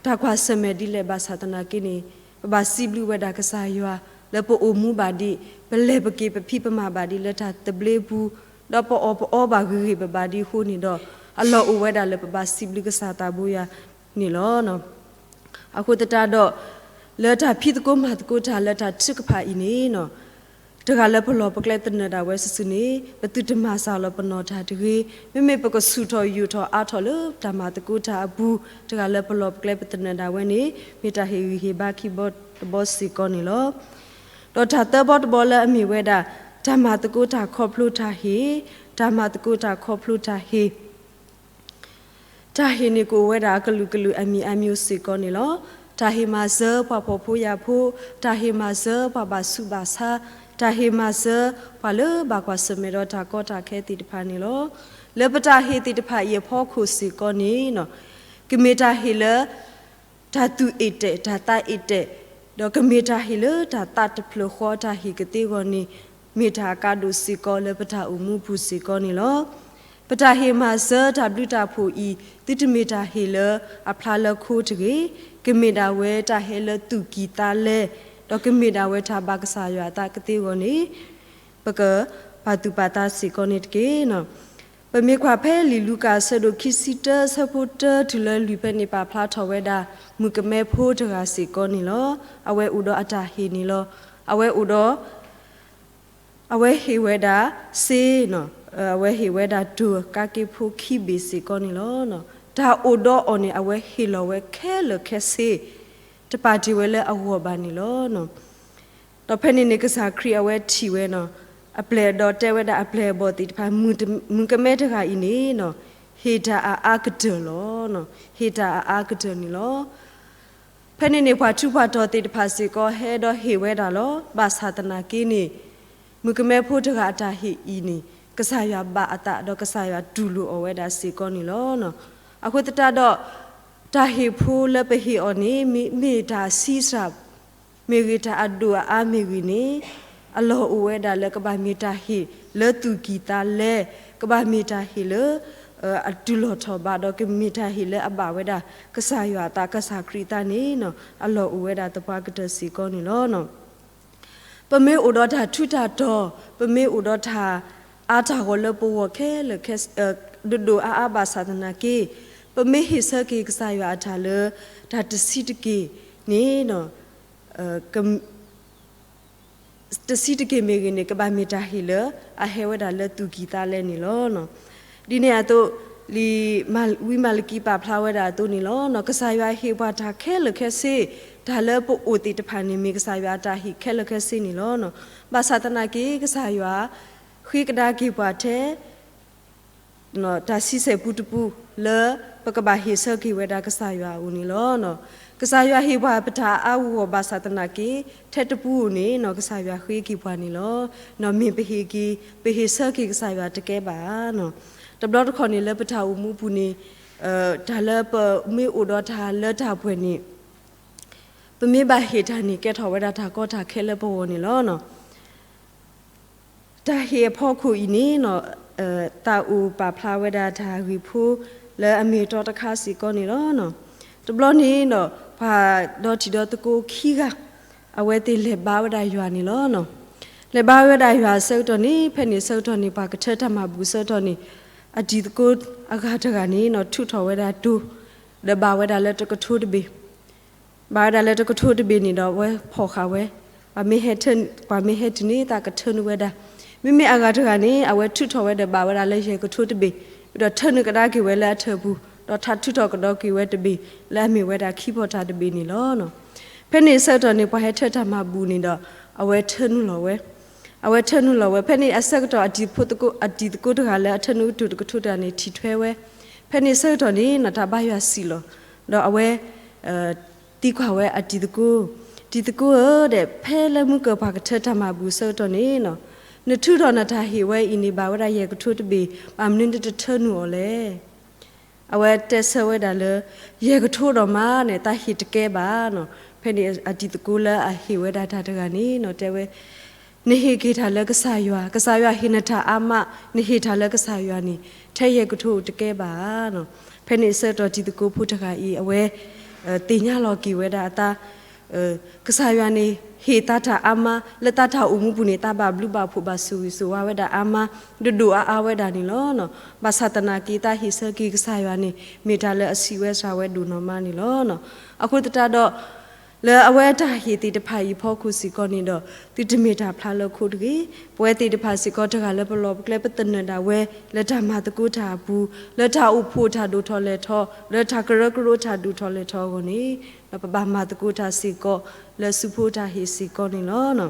တၢ်ကွၢ်ဆၢၣ်မဲာ်ဒ်လဲၣ်ဘၣ်ဆၣ်သနာ်က့န့ၣ်, ပဘၣ်စံးဘျုးဝဲဒၣ်ကစၢ်ယွၤ လၢပအိၣ်မူဘၣ်ဒံး, ပလဲၤပက့ၤပဖံးပမၤဘၣ်ဒံးလၢတၢ်သဘျ့အပူၤ, ဒီးပအီၣ်ပအီဘၣ်ဂ့ၤဂ့ၤဘၣ်ဘၣ်ဒံးအဃိန့ၣ်ဒီး, အလီၢ်အိၣ်ဝဲဒၣ်လၢပဘၣ်စံးဘျုးကစၢ်သးဘိယွၤန့ၣ်လီၤ. အဃိသတးဒီး, လၢတၢ်ဖံးသကိးမၤသကိးတၢ်လၢတၢ်ထုကဖၣ်အံၤန့ၣ်, တဂၤလၢပလီၢ်ပကျဲသနၢၣ်ဒၣ်ဝဲစုာ်စုာ်န့ၣ် ပသုတမၤစှၤလီၤပနီၢ်တၢ်တဂ့ၤ. မ့မ့ၢ်ပကဆူၣ်ထီၣ်ယိာ်ထီၣ်အါထီၣ်လၢတၢ်မၤသကိးတၢ်အပူၤ, တဂၤလၢပလီၢ်ပကျဲပသနၢၣ်ဒၣ်ဝဲန့ၣ် မ့ၢ်တၢ်ဟ့ၣ်ဂံၢ်ဟ့ၣ်ဘါခံဘီတဘီစ့ၢ်ကီးန့ၣ်လီၤ. ဒီးတၢ်သၢဘီတဘီလၢအမ့ၢ်ဝဲဒၣ်, တၢ်မၤသကိးတၢ်ခီဖျိတၢ်ဟ့ၣ်, တၢ်မၤသကိးတၢ်ခီဖျိတၢ်ဟ့ၣ် တၢ်ဟ့ၣ်န့ၣ်ကအိၣ်ဝဲဒၣ်အကလုာ်ကလုာ်အမံၤအမံၤစ့ၢ်ကီးန့ၣ်လီၤ. တၢ်ဟ့ၣ်မၤစၢၤပှၤဖှီၣ်ဖိယာ်ဖိ, တၢ်ဟ့ၣ်မၤစၢၤပှၤဘၣ်ဆူးဘၣ်ဆါ, တၢ်ဟ့ၣ်မၤစၢၤပှၤလၢဘၣ်ကွၢ်ဆၢၣ်မဲာ်ဒီးတၢ်ကီတၢ်ခဲသ့ၣ်တဖၣ်န့ၣ်လီၤ. လၢပတၢ်ဟ့ၣ်သ့ၣ်တဖၣ်အံၤအဖီခိၣ်စ့ၢ်ကီးန့ၣ်, ကမ့ၢ်တၢ်ဟ့ၣ်လၢ တၢ်သူၣ်အ့ၣ်တဲာ် တၢ်သးအ့ၣ်တဲာ်, ဒီးကမ့ၢ်တၢ်ဟ့ၣ်လၢတၢ်သးတဖျၢၣ်ဃီတၢ်ဟ့ၣ်ကသ့အဂီၢ်န့ၣ်, မ့ၢ်တၢ်အကါဒိၣ်စ့ၢ်ကီးလၢပတၢ်အိၣ်မူပူၤစ့ၢ်ကီးန့ၣ်လီၤ. ပတၢ်ဟ့ၣ်မၤစၢၤတၢ်ဘျုးတၢ်ဖှိၣ်အံၤ သုတမ့ၢ်တၢ်ဟ့ၣ်လၢအဖျါလၢခိတဂ့ၤ, ကမ့ၢ်ဒၣ်ဝဲတၢ်ဟဲလၢသူၣ်ကံၢ်သးလဲ, ဒီးကမ့ၢ်ဒၣ်ဝဲတၢ်ဘၣ်ကစၢ်ယွၤအသးကသ့အဂီၢ်န့ၣ်, ပကပာ်သူၣ်ပာ်သးစ့ၢ်ကီးန့ၣ်တက့ၢ်. ပမ့ၢ်ကွၢ်ဖဲလံာ်လူၤကၣ်အဆၢဒိၣ်ခံဆံတၢ အဆၢဖိတၢတုၤလၢလွံၢ်ဖဲန့ၣ် ပာ်ဖျါထီၣ်ဝဲဒၣ် မုၣ်ကမဲဖိတဂၤစ့ၢ်ကီးန့ၣ်လီၤ. အဝဲအိၣ်ဒီးအတၢ်ဟ့ၣ်န့ၣ်လီၤ. အဝဲအိၣ်ဒီး အဝဲဟ့ၣ်ဝဲဒၣ်စ့, အဝဲဟ့ၣ်ဝဲဒၣ်တိၤကါက့ဖိခံဘ့ၣ်စ့ၢ်ကီးန့ၣ်လီၤ. တၢ်အိၣ်ဒီးအီၤန့ၣ် အဝဲဟ့ၣ်လီၤဝဲခဲလၢာ်ခဲဆ့, တပာ်တ့ၢ်ဝဲလၢအဂီၢ်ဘၣ်န့ၣ်လီၤ. ဒီးဖဲန့ၣ်န့ၣ် ကစၢ်ခရံာ်အဝဲထံၣ်ဝဲနီၤ, အပျဲၢ်ဒီးတဲဝဲဒၣ်အပျဲၢ်အဘီၣ်သ့ၣ်တဖၣ်, မုၣ်ကမဲတဂၤအံၤန့ၣ်နီၤ, ဟ့ၣ်တၢ်အအါကတၢၢ်လီၤ. ဟ့ၣ်တၢ်အအါကတၢၢ်န့ၣ်လီၤ. ဖဲန့ၣ်န့ၣ် ပှၤထူးပှၤတီၤသ့ၣ်တဖၣ်စ့ၢ်ကီး ဟဲဒီးဟ့ၣ်ဝဲဒၣ်လီၤ. ဘၣ်ဆၣ်သနာ်က့န့ၣ် မုၣ်ကမဲဖိတဂၤအတၢ်ဟ့ၣ်အံၤန့ၣ် ကစၢ်ယွၤဘၣ်အသးဒီးကစၢ်ယွၤတူၢ်လိာ်အီၤဝဲဒၣ်စ့ၢ်ကီးန့ၣ်လီၤ. အဃိသတးဒီး တၢ်ဟ့ၣ်ဖိလၢပဟ့ၣ်အီၤန့ၣ် မ့ၢ်တၢ်ဆံးစှၤ မ့ၢ်ဂ့ၤတၢ်အဒိၣ်အအါမ့ၢ်ဂ့ၤန့ၣ် အလီၢ်အိၣ်ဝဲဒၣ်လၢကဘၣ်မ့ၢ်တၢ်ဟ့ၣ်လၢသူၣ်ကံၢ်သးလဲ, ကဘၣ်မ့ၢ်တၢ်ဟ့ၣ်လၢ အတုၤလီၤထီၣ်ဘးဒီး ကမ့ၢ်တၢ်ဟ့ၣ်လၢအဘၣ်ဝဲဒၣ် ကစၢ်ယွၤအသး ကစၢ်ခရံာ်အသးန့ၣ် အလီၢ်အိၣ်ဝဲဒၣ်သပှၢ်ကတၢၢ်စ့ၢ်ကီးန့ၣ်လီၤ. ပမ့ၢ်အိၣ်ဒီးတၢ်ထူးတၢ်တီၤ, ပမ့ၢ်အိၣ်ဒီးတၢ်အါတၢ်ဂီၤလၢပဂီၢ်ခဲလၢာ် ဒိၣ်ဒိၣ်အါအါဘၣ်ဆၣ်သနာ်က့, ပမ့ၢ်ဟ့ၣ်ဆၢက့ၤကစၢ်ယွၤအတၢ်လၢ တၢ်တဆံးတက့ၢ်န့ၣ် တဆံးတက့ၢ်မ့ၢ်ဂ့ၤန့ၣ် ကဘၣ်မ့ၢ်တၢ်ဟ့ၣ်လၢအဟဲဝဲဒၣ်လၢသူၣ်ကံၢ်သးလဲန့ၣ်လီၤ. ဒ်န့ၣ်အသိး လံာ်ဝံမၤလကံပာ်ဖျါဝဲဒၣ်အသိးန့ၣ်လီၤ. ကစၢ်ယွၤဟ့ၣ်ပှၤတၢ်ခဲလၢာ်ခဲဆ့, တၢ်လၢပအိၣ်သ့ၣ်တဖၣ်န့ၣ် မ့ၢ်ကစၢ်ယွၤအတၢ်ဟ့ၣ်ခဲလၢာ်ခဲဆ့န့ၣ်လီၤ. ဘၣ်ဆၣ်သနာ်က့ ကစၢ်ယွၤဃ့ကဒါက့ၤပှၤထဲ တၢ်ဆံဆဲၣ်ပူတပူ လၢပကဘၣ်ဟ့ၣ်ဆၢက့ၤဝဲဒၣ်ကစၢ်ယွၤအအိၣ်န့ၣ်လီၤ. ကစၢ်ယွၤဟ့ၣ်ပှၤပတၢ်အါဂီၢ်ဘၣ်ဆၣ်သနာ်က့ ထဲတပူန့ၣ် ကစၢ်ယွၤဃ့က့ၤပှၤန့ၣ်လီၤ. မ့ၢ်ပဟ့ၣ်က့ၤ ပဟ့ၣ်ဆၢက့ၤကစၢ်ယွၤတကဲဘၣ်. တဘျီတခီၣ်န့ၣ်လၢပတၢ်အိၣ်မူပူၤန့ၣ် တၢ်လၢပမ့ၢ်အိၣ်ဒီးတၢ်လၢတၢ်ပှဲၤန့ၣ် ပမ့ၢ်ဘၣ်ဟ့ၣ်တၢ်န့ၣ် ကဲထီၣ်ဝဲဒၣ်တၢ်ကီတၢ်ခဲလၢပဂီၢ်န့ၣ်လီၤ. တၢ်ဟ့ၣ်အဖီခိၣ်အံၤန့ၣ် သးအိၣ်ပာ်ဖျါဝဲဒၣ်တၢ်ဂ့ၢ်ဖိလၢအမ့ၢ်အတီတခါစ့ၢ်ကီးန့ၣ်လီၤ. တဘျီန့ၣ်ဒီး ပှၤဒီတံၤဒီသကိးခံဂၤ အဝဲသ့ၣ်လဲၤဘါဝဲဒၣ်ယွၤန့ၣ်လီၤ. လဲၤဘါဝဲဒၣ်ယွၤအဆၢကတီၢ်န့ၣ် ဖဲန့ၣ်အဆၢကတီၢ်န့ၣ် ပှၤကထၢတၢ်မၤဘူၣ်အဆၢကတီၢ်န့ၣ် အတံၤသကိးအဂၤတဂၤန့ၣ် ထုးထီၣ်ဝဲဒၣ်တိၤ ဒီးဘၣ်ဝဲဒၣ်လၢတကထိတဘ့ၣ် ဘၣ်ဝဲဒၣ်လၢတကထိတဘ့ၣ်န့ၣ်ဒီး အဝဲဖီၣ်ဃာ်ဝဲ, ပှၤမ့ၢ်ဟဲတုၤန့ၣ် သးကထၢနုာ်ဝဲဒၣ်. မ့မ့ၢ်အဂၤတဂၤန့ၣ် အဝဲထုးထီၣ်ဝဲဒီးဘၣ်ဝဲဒၣ်လၢယဲၢ်ကထိတဘ့ၣ်, ဒီးထၢနုာ်ကဒါက့ၤဝဲလၢအထၢၣ်ပူၤ, ဒီးထးထုးထီၣ်ကဒီးက့ၤဝဲတဘ့ၣ် လၢအမ့ၢ်ဝဲဒၣ်ခံဖီတၢ်တဘ့ၣ်န့ၣ်လီၤ. ဖဲန့ၣ်အဆၢကတီၢ်န့ၣ် ပှၤဟဲထၢတၢ်မၤဘူၣ်န့ၣ်ဒီး အဝဲထၢနုာ်လီၤဝဲ, အဝဲထၢနုာ်လီၤဝဲ. ဖဲန့ၣ်အဆၢကတီၢ် အတံၤဖိသကိး အတံၤသကိးတဂၤလၢအထၢနုာ်ကတိၤတကထိတဂၤန့ၣ် ထံၣ်ထွဲဝဲ. ဖဲန့ၣ်အဆၢကတီၢ်န့ၣ် တၢ်ဘါယွၤစံးလီၤ, ဒီးအဝဲ သံကွၢ်ဝဲအတံၤသကိး, တံၤသကိးဧၢ, ဒီးဖဲလၢမုၢ်ကၢၢ်ပှၤကထၢတၢ်မၤဘူၣ်အဆၢကတီၢ်န့ၣ် နထုးထီၣ်နတၢ်ဟ့ၣ်ဝဲအံၤန့ၣ် ဘၣ်ဝဲဒၣ်ယဲၢ်ကထိတဘ့ၣ်, ဘၣ်မနုၤနတထၢနုာ်အီၤလဲၣ်. အဝဲတဲဆၢဝဲဒၣ်လၢ ယဲၢ်ကထိဒီးမးန့ၣ် တၢ်ဟ့ၣ်တကဲဘၣ်နီၤ. ဖဲန့ၣ်အတံၤသကိးလၢအဟ့ၣ်ဝဲဒၣ်တၢ်တဂၤန့ၣ်နီၤ တဲဝဲ, နဟ့ၣ်က့ၤတၢ်လၢကစၢ်ယွၤ, ကစၢ်ယွၤဟ့ၣ်နတၢ်အါမး, နဟ့ၣ်တၢ်လၢကစၢ်ယွၤန့ၣ် ထဲယဲၢ်ကထိတကဲဘၣ်နီၤ. ဖဲန့ၣ်အဆၢကတီၢ်တံၤသကိးဖိတဂၤအံၤ အဝဲ သ့ၣ်ညါလီၤက့ၤဝဲဒၣ်အသး ကစၢ်ယွၤန့ၣ် ဟ့ၣ်သးတၢ်အါမး လၢသးတၢ်အိၣ်မူပူၤန့ၣ် သးဘၣ်ဘျုးဘၣ်ဖှိၣ်ဘၣ်ဆိၣ်ဂ့ၤဆိၣ်ဝါဝဲဒၣ်အါမး ဒိၣ်ဒိၣ်အါအါဝဲဒၣ်န့ၣ်လီၤ. ဘၣ်ဆၣ်သနာ်က့ သးဟ့ၣ်ဆၢက့ၤကစၢ်ယွၤန့ၣ် မ့ၢ်တၢ်လၢအဆံးဝဲစှၤဝဲဒိၣ်နီၢ်မးန့ၣ်လီၤ. အဃိသတးဒီး လၢအဝဲတၢ်ဟ့ၣ်သ့ၣ်တဖၣ်အံၤအဖီခိၣ်စ့ၢ်ကီးန့ၣ်ဒီး သုတမ့ၢ်တၢ်ဖျါလၢခိတဂ့ၤ. ပဝဲသ့ၣ်တဖၣ်စ့ၢ်ကီးတဂၤလၢပလီၢ်ပကျဲပသနၢၣ်ဒၣ်ဝဲ လၢတၢ်မၤသကိးတၢ်အပူၤ, လၢတၢ်အိၣ်ဖှိၣ်တၢ်ဒိၣ်ထီၣ်လဲၢ်ထီၣ်, လၢတၢ်ကရၢကရိတၢ်ဒိၣ်ထီၣ်လဲၢ်ထီၣ်အဂီၢ်န့ၣ် ပဘၣ်မၤသကိးတၢ်စ့ၢ်ကီး လၢစုဖိတၢ်ဟ့ၣ်စ့ၢ်ကီးန့ၣ်လီၤ.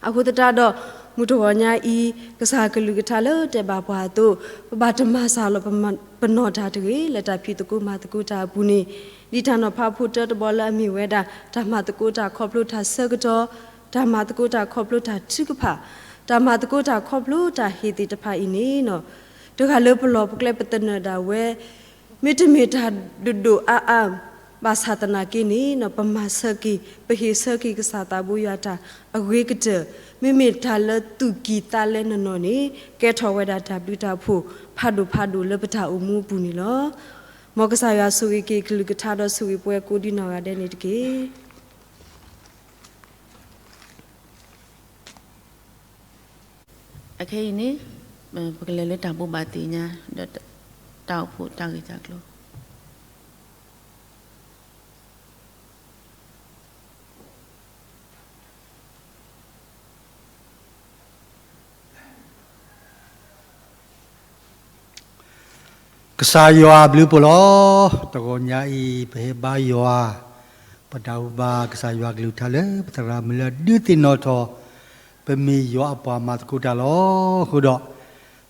အဃိသတးဒီး မုၢ်တဂီၤညါအံၤ ကစၢ်ကလုၢ်ကထါလၢတဲဘၣ်ပှၤအသိး ပဘၣ်တမၤစှၤလီၤပနီၢ်တၢ်တဂ့ၤ လၢတၢ်ဖံးသကိးမၤသကိးတၢ်အပူၤန့ၣ် ဒ်တၢ်နီၤဖးဖိတၢတဘီလၢအမ့ၢ်ဝဲဒၣ် တၢ်မၤသကိးတၢ်ခီဖျိတၢ်ဆၢကတီၢ်, တၢ်မၤသကိးတၢ်ခီဖျိတၢ်ထုကဖၣ်, တၢ်မၤသကိးတၢ်ခီဖျိတၢ်ဟ့ၣ်သ့ၣ်တဖၣ်အံၤန့ၣ် တဂၤလၢပလီၢ်ပကျဲပသနၢၣ်ဒၣ်ဝဲ မ့တမ့ၢ်တၢ်ဒိၣ်ဒိၣ်အါအါ ဘၣ်ဆၣ်သနာ်က့န့ၣ် ပမၤဆၢက့ၤ ပဟ့ၣ်ဆၢက့ၤကစၢ်သးဘိယွၤတၢ်အဂ့ၤကတၢၢ် မ့မ့ၢ်တၢ်လၢသူၣ်ကံၢ်သးလဲနနီၢ်န့ၣ် ကဲထီၣ်ဝဲဒၣ်တၢ်ဘျုးတၢ်ဖှိၣ် ဖးဒိၣ်ဖးဒိၣ်လၢပတၢ်အိၣ်မူအပူၤန့ၣ်လီၤ. မ်ကစၢ်ယွၤဆိၣ်ဂ့ၤက့ၤကလုၢ်ကထါဒီးဆိၣ်ဂ့ၤပှၤကိးဒံးနီၢ်ဂၤဒဲးန့ၣ်တက့ၢ်. အခဲအံၤန့ၣ် ပကလဲၤလၢတၢ်ဘိးဘၣ်သ့ၣ်ညါ ဒီးတၢ်အိၣ်ဖှိၣ်တၢ်ဂ့ၢ်တၢ်ကျိၤ ကစၢ်ယွၤအဘျုးအဖှိၣ်လီၤ. တဂီၤညါအံၤ ပဟဲဘါယွၤ ပတၢ်အိၣ်ဘၣ်ကစၢ်ယွၤကလုၢ်ကထါလၢ ပသရၣ်မုၣ်လၢအဒုးသ့ၣ်နီၣ်ထီၣ် ပမ့ၢ်ယွၤအပှၤမၤသကိးတၢ်လီၤ. အဃိဒီး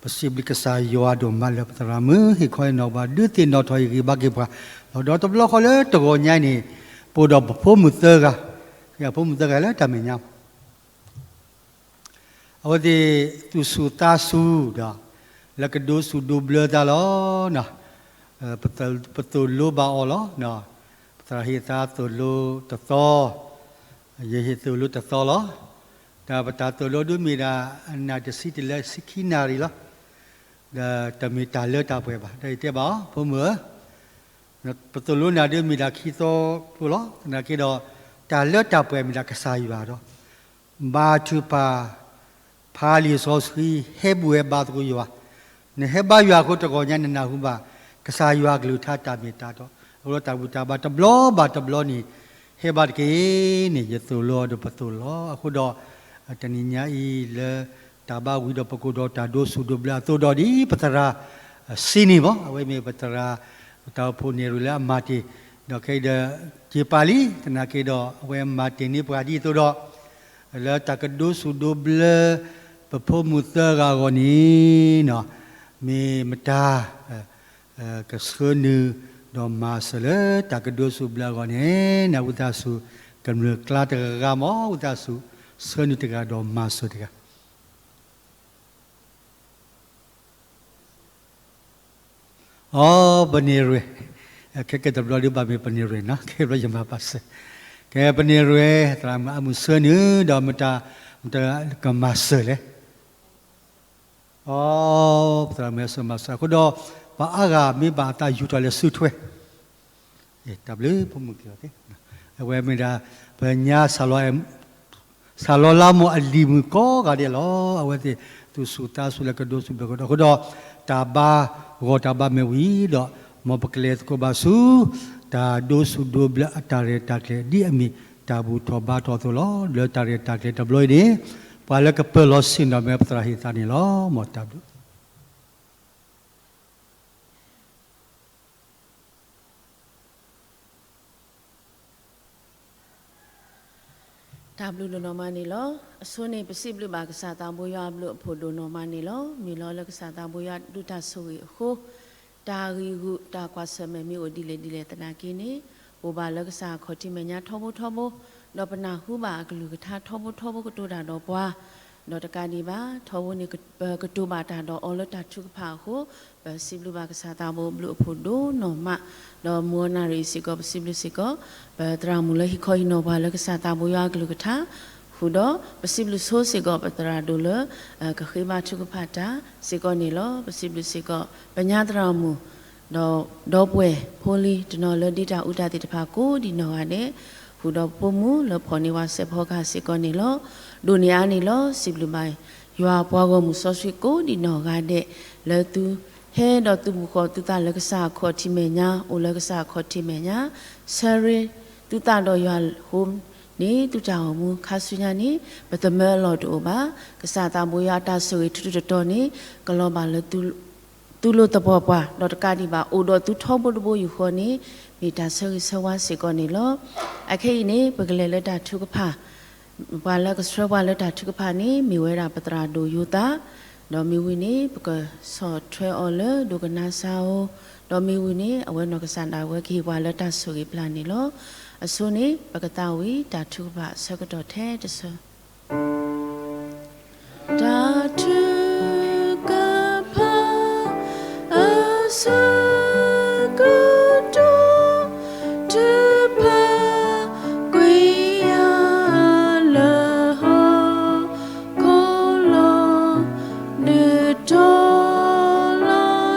ပစံးဘျုးကစၢ်ယွၤဒိၣ်မးလၢပသရၣ်မုၣ် ဟ့ၣ်ခီဟ့ၣ်နီၤပှၤ ဒုးသ့ၣ်နီၣ်ထီၣ်အဂ့ၢ်ဘါက့ၤပှၤ ဒီးတဘျီဃီလၢတဂီၤညါအံၤန့ၣ် ပအိၣ်ဒီးပဖိမုၣ်သၢဂၤ, ဖိမုၣ်သၢဂၤလၢတၢ်မဲာ်ညါ အဝဲသ့ၣ်သူၣ်ဆူၣ်သးဆူၣ်ဒီး လၢကဒိးဆူၣ်ဒိးဘျၢသးလီၤ. ပသိၣ်လိဘၣ်အီၤလီၤ. ပသရၣ်ဟ့ၣ်သးသိၣ်လိတသီ, ယဟ့ၣ်သိၣ်လိတသီလီၤ. ဒီးပတၢ်သိၣ်လိဒုးမ့ၢ်ဒၣ် အနၣ်တဆံတုၤလၢဆံခံနၣ်ရံၣ်လီၤ. ဒီးတမ့ၢ်တၢ်လၢတၢ်ပှဲၤဘၣ်. ဒီးယတဲဘၣ်အီၤ ဖိမုၣ်ဧၢ, ပသိၣ်လိနၤဒုးမ့ၢ်ဒၣ်ခံသီဖိလီၤ. သနာ်က့ဒီး တၢ်လၢတၢ်ပှဲၤမ့ၢ်ဒၣ်ကစၢ်ယွၤဒီး ဘါထုကဖၣ်, ဖးလံာ်စီဆှံ, ဟဲဘူၣ်ဟဲဘါသကိးယွၤ, နဟဲဘါယွၤအဃိတဂီၤညါ နနၢ်ဟူဘၣ် ကစၢ်ယွၤကလုၢ်ကထါတၢ်မ့ၢ်တၢ်တီ, အဃိဒီးတၢ်ဘူၣ်တၢ်ဘါတဘျီဘၣ်တဘျီန့ၣ် ဟဲဘါတက့ၢ်န့ၣ် ယသိၣ်လိအီၤဒီးပသိၣ်လီၤ. အဃိဒီး တနံၤညါအံၤလၢ တၢ်ဘါဝံၤဒီးပကိးဒီးတၢ်ဒိးဆူၣ်ဒိးဘျၢအသိးဒီးဒ်ပသရၣ် စံးန့ၣ်မး အဝဲမ့ၢ်ပသရၣ် တၢ်အိၣ်ဖှိၣ်န့ၣ်ရူၤလၢအမၤတ့ၢ်, ဒီးခဲအံၤဒီး က့ၤပာ်လံ, သနာ်က့ဒီး အဝဲမၤတ့ၢ်န့ၢ်ပှၤဒ်အသိးဒီး လၢတၢ်ကဒိးဆူၣ်ဒိးဘျၢ ပဖိမုၣ်သၢဂၤအဂီၢ်န့ၣ် မ့ၢ်မတၤ ကဆှၢနုာ်ဒီးမၤစၢၤလၢတၢ်ကဒိးဆူၣ်ဘျၢအဂီၢ်န့ၣ် ဝံသးစူၤ ကမျၢၢ်ကျါတဂၤဂၤမး ဝံသးစူၤဆှၢနုာ်တဂၤဒီးမၤစၢၤတဂၤ အိ ပန့ၢ်ရွဲၣ်, ခဲကဲတဘျီဒုးဘၣ်မ့ၢ် ပန့ၢ်ရွဲၣ်နီၤ, ခဲဘျီယမၤပာ်စၢၤ, ကဲပန့ၢ်ရွဲၣ် သရၣ်မုၣ်အမုၢ်ဆှၢနုာ် ဒီးမတၤ မတၤကမၤစၢၤလဲၣ်, အိ ပသရၣ်မုၣ်အဆၢမၤစၢၤ အဃိဒီး ပှၤအါဂၤမ့ၢ်ဘၣ်အသးယူၤထီၣ်လဲၤဆူထွဲ တၢ်ဘျုးဖိမုၣ်က့ၤအီၤသ့, အဝဲမ့ၢ်ဒၣ် ပညါ စၢ်လီၤလါမိၢ်အလံၤမုၣ်ကိးဂၤဒဲးလီၤ. အဝဲသ့ၣ်သူၣ်ဆူၣ်သးဆူၣ်လၢကဒိးဆူၣ်ဘျၢကဒီး အဃိဒီး တၢ်ဘါဂီၢ်တၢ်ဘါမဲာ်ဝံၤဒီး မ်ပကလဲၤသကိးဘၣ်ဆူ တၢ်ဒိးဆူၣ်ဒိးဘျၢအတၢ်ရဲၣ်တၢ်ကျဲၤ ဒ်အမ့ၢ်တၢ်ဘူၣ်ထီၣ်ဘါထီၣ်အသိးလီၤ. လၢတၢ်ရဲၣ်တၢ်ကျဲၤတဘျီအံၤန့ၣ် ပှၤလၢကပၢၤလီၢ်ဆ့ၣ်နီၤမ့ၢ်ပသရၣ်ဟ့ၣ်သးန့ၣ်လီၤ. မ်တၢ်ဘျုး တၢ်ဘျုးဒိၣ်နီၢ်မးန့ၣ်လီၤ. အဆိန့ၣ် ပစံးဘျုးဘၣ်ကစၢ်သးဘိယွၤအဘျုးအဖှိၣ်ဒိၣ်နီၢ်မးန့ၣ်လီၤ. မ့ၢ်လီၤလၢကစၢ်သးဘိယွၤဒုးတၢ်ဆိၣ်ဂ့ၤအဃိ တၢ်ဂံၢ်ဂူာ်တၢ်ကွၢ်ဆၢၣ်မဲာ်မ့ၢ်အိၣ်ဒ်လဲၣ်ဒ်လဲၣ်သနာ်က့န့ၣ် အိၣ်ဘၣ်လၢကစၢ်အခီၣ်ထံးမဲာ်ညါထီဘိထီဘိ, ဒီးပနၢ်ဟူဘၣ်အကလုၢ်ကထါထီဘိထီဘိကတိၤတၢ်ဒီးပှၤ ဒီးတကးဒံးဘၣ် ထီဘိန့ၣ် ပကတိၤဘၣ်တၢ်ဒီးအီၤလၢတၢ်ထုကဖၣ်အဃိ ပစံးဘျုးဘၣ်ကစၢ်သးဘိဘျုးအဖှိၣ်ဒိၣ်နီၢ်မး, ဒီးမုၢ်အနၣ်ရံၣ်စ့ၢ်ကီး ပစံးဘျုးစ့ၢ်ကီး ပသရၣ်မုၣ်လၢဟံးခီဟံးနီၤပှၤလၢကစၢ်သးဘိယွၤအကလုၢ်ကထါ, ဃုာ်ဒီးပစံးဘျုးဆိစ့ၢ်ကီး ပသရၣ်ဒိၣ်လၢ ကဃ့ဘါထုကဖၣ်တၢ်စ့ၢ်ကီးန့ၣ်လီၤ. ပစံးဘျုးစ့ၢ်ကီး ပညါသရၣ်မုၣ် ဒီး ဒီပုၢ်ဝဲၢ်ဖိလံၤတနီၤလၢဒ့တၢ်အူတၢ်သ့ၣ်တဖၣ်ကိးဒံးနီၢ်ဂၤဒဲး, ဃုာ်ဒီးပဖိမုၣ်လၢဖီၣ်န့ၢ်ဝဲစဲးဖီကဟၣ်စ့ၢ်ကီးန့ၣ်လီၤ. ဒိၣ်န့ၢ်အါန့ၣ်လီၤ. စံးဘျုးဘၣ် ယွၤပှၤဂီၢ်မုၢ်စီဆှံကိးဒံးနီၢ်ဂၤဒဲး လၢသုဟဲဒီးသုမူဃီၤသုသးလၢကစၢ်အခီၣ်ထံးမဲာ်ညါ အိၣ်လၢကစၢ်အခီၣ်ထံးမဲာ်ညါ ဆၢရ့ သုသးဒီးယွၤအဃိန့ၣ် သုတၢ်အိၣ်မူခါဆူညါန့ၣ် ပသမၢအလီၢ်တအိၣ်ဘၣ်. ကစၢ်သးဘိယွၤအတၢ်ဆိၣ်ဂ့ၤထူးထူးတီၤတီၤန့ၣ် ကလီၤဘၣ်လၢ သုလိၤသပှၢ်ပှၢ် ဒီးတကးဒံးဘၣ် အိၣ်ဒီးသုထီဘိတဘိယူၢ်ဃီန့ၣ် မ့ၢ်တၢ်ဆၢဂ့ၤဆၢဝါစ့ၢ်ကီးန့ၣ်လီၤ. အခဲအံၤန့ၣ် ပကလဲၤလၢတၢ်ထုကဖၣ်, ပှၤလၢကဆှၢပှၤလၢတၢ်ထုကဖၣ်န့ၣ် မ့ၢ်ဝဲဒၣ်ပသရၣ်ဒိၣ်ယိၤသး, ဒီးမ့ၢ်ဝံၤန့ၣ် ပကဆီၣ်ထွဲအီၤလၢဒိကနၣ်စၢ်ဧိၤ, ဒီးမ့ၢ်ဝံၤန့ၣ် အဝဲနီၢ်ကစၢ်ဒၣ်ဝဲကဟ့ၣ်ပှၤလၢတၢ်ဆိၣ်ဂ့ၤပျၢ်န့ၣ်လီၤ. အဆိန့ၣ် ပကသးဝံၤတၢ်ထုကဖၣ်ဆၢကတီၢ်ထဲတဆၢ တၢ်ထုကဖၣ်အဆၢကတီၢ် ထုကဖၣ်ကွံာ်ယၤလၢဟီၣ်ခိၣ်လီၤ, ဒုးထီၣ်လီၤ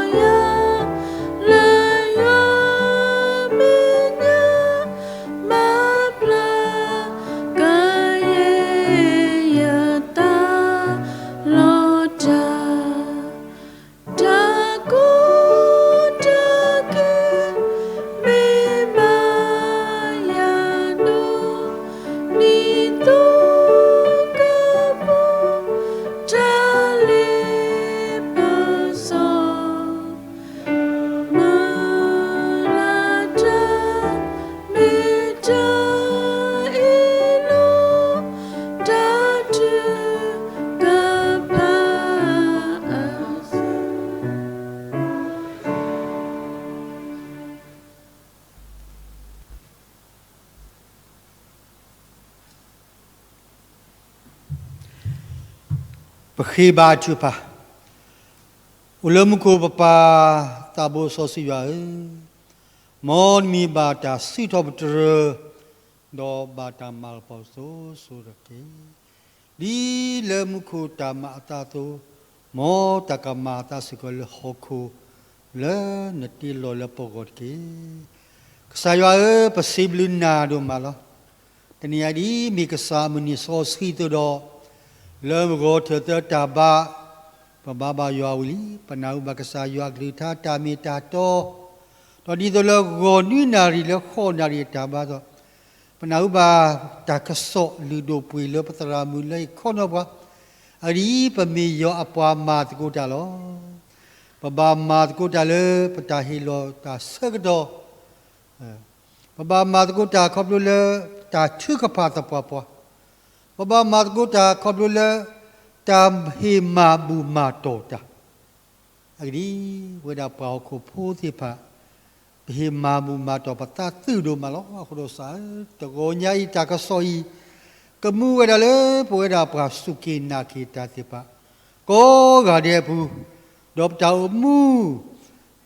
ပဃ့ဘါထုကဖၣ်. အိၣ်လၢမူခိၣ်ပပၢ် သးဘိစီဆှံယွၤဧၢ, မ်နမံၤဘၣ်တၢ်စံးထီၣ်ပတြၢၤ, ဒီးဘၣ်တၢ်မၤလၤကပီၤစိၤစိၤတက့ၢ်. ဒ်လၢမူခိၣ်တၢ်မၤအသးအသိး, မ်တၢ်ကမၤအသးစ့ၢ်ကီးလၢဟီၣ်ခိၣ်, လၢနတ့လီၤလၢပဂီၢ်တက့ၢ်. ကစၢ်ယွၤဧၢ, ပစံးဘျုးနၤဒိၣ်မးလီၤ. တနံၤအံၤဒ်အမ့ၢ်ကစၢ်အမုၢ်နံၤစီဆှံအသိးဒီး, လၢဂီၤထၢၣ်သၢတၢ်ဘါ, ပဘါဘၣ်ယွၤဝံၤလံ, ပနၢ်ဟူဘၣ်ကစၢ်ယွၤအကလုၢ်ကထါတၢ်မ့ၢ်တၢ်တီ, ဒီးဒ်သိးလၢဂီၤနွံနၣ်ရံၣ်လၢဃိးနၣ်ရံၣ်အတၢ်ဘါဒီး, ပနၢ်ဟူဘၣ်တၢ်ကစီၣ်လုၢ်ဒိၣ်ပှ့ၤလၢပသရၣ်မုၣ်လၢအံၤခီနီၢ်ပှၤ, အဂ့ၢ်ဒ်အံၤ, ပမ့ၢ်ယွၤအပှၤမၤသကိးတၢ်လီၤ. ပဘၣ်မၤသကိးတၢ်လၢပတၢ်ဟ့ၣ်လီၤတၢ်ဆၢကတီၢ်, ပဘၣ်မၤသကိးတၢ်ခီဖျိလၢတၢ်ထုကဖၣ်သပှၢ်ပှၢ်, ပဘၣ်မၤသကိးတၢ်ခီဖျိလၢ တၢ်ဟ့ၣ်မၤဘူၣ်မၤတီၢ်တၢ်, အဂ့ၢ်ဒ်အံၤ, ပဝဲဒၣ်ပှၤဟီၣ်ခိၣ်ဖိသ့ၣ်တဖၣ်, ပဟ့ၣ်မၤဘူၣ်မၤတီၢ်ပသးသုးဒိၣ်မးလီၤ. အဃိဒီးကစၢ်ဧၢ, တဂီၤညါအံၤတၢ်ကစီၣ်အံၤ, ကမူဝဲဒၣ်လၢပဝဲဒၣ်ပှၤစူၢ်က့ၤနာ်က့ၤတၢ်သ့ၣ်တဖၣ်, ကိးဂၤဒဲးအပူၤ, ဒီးပတၢ်အိၣ်မူ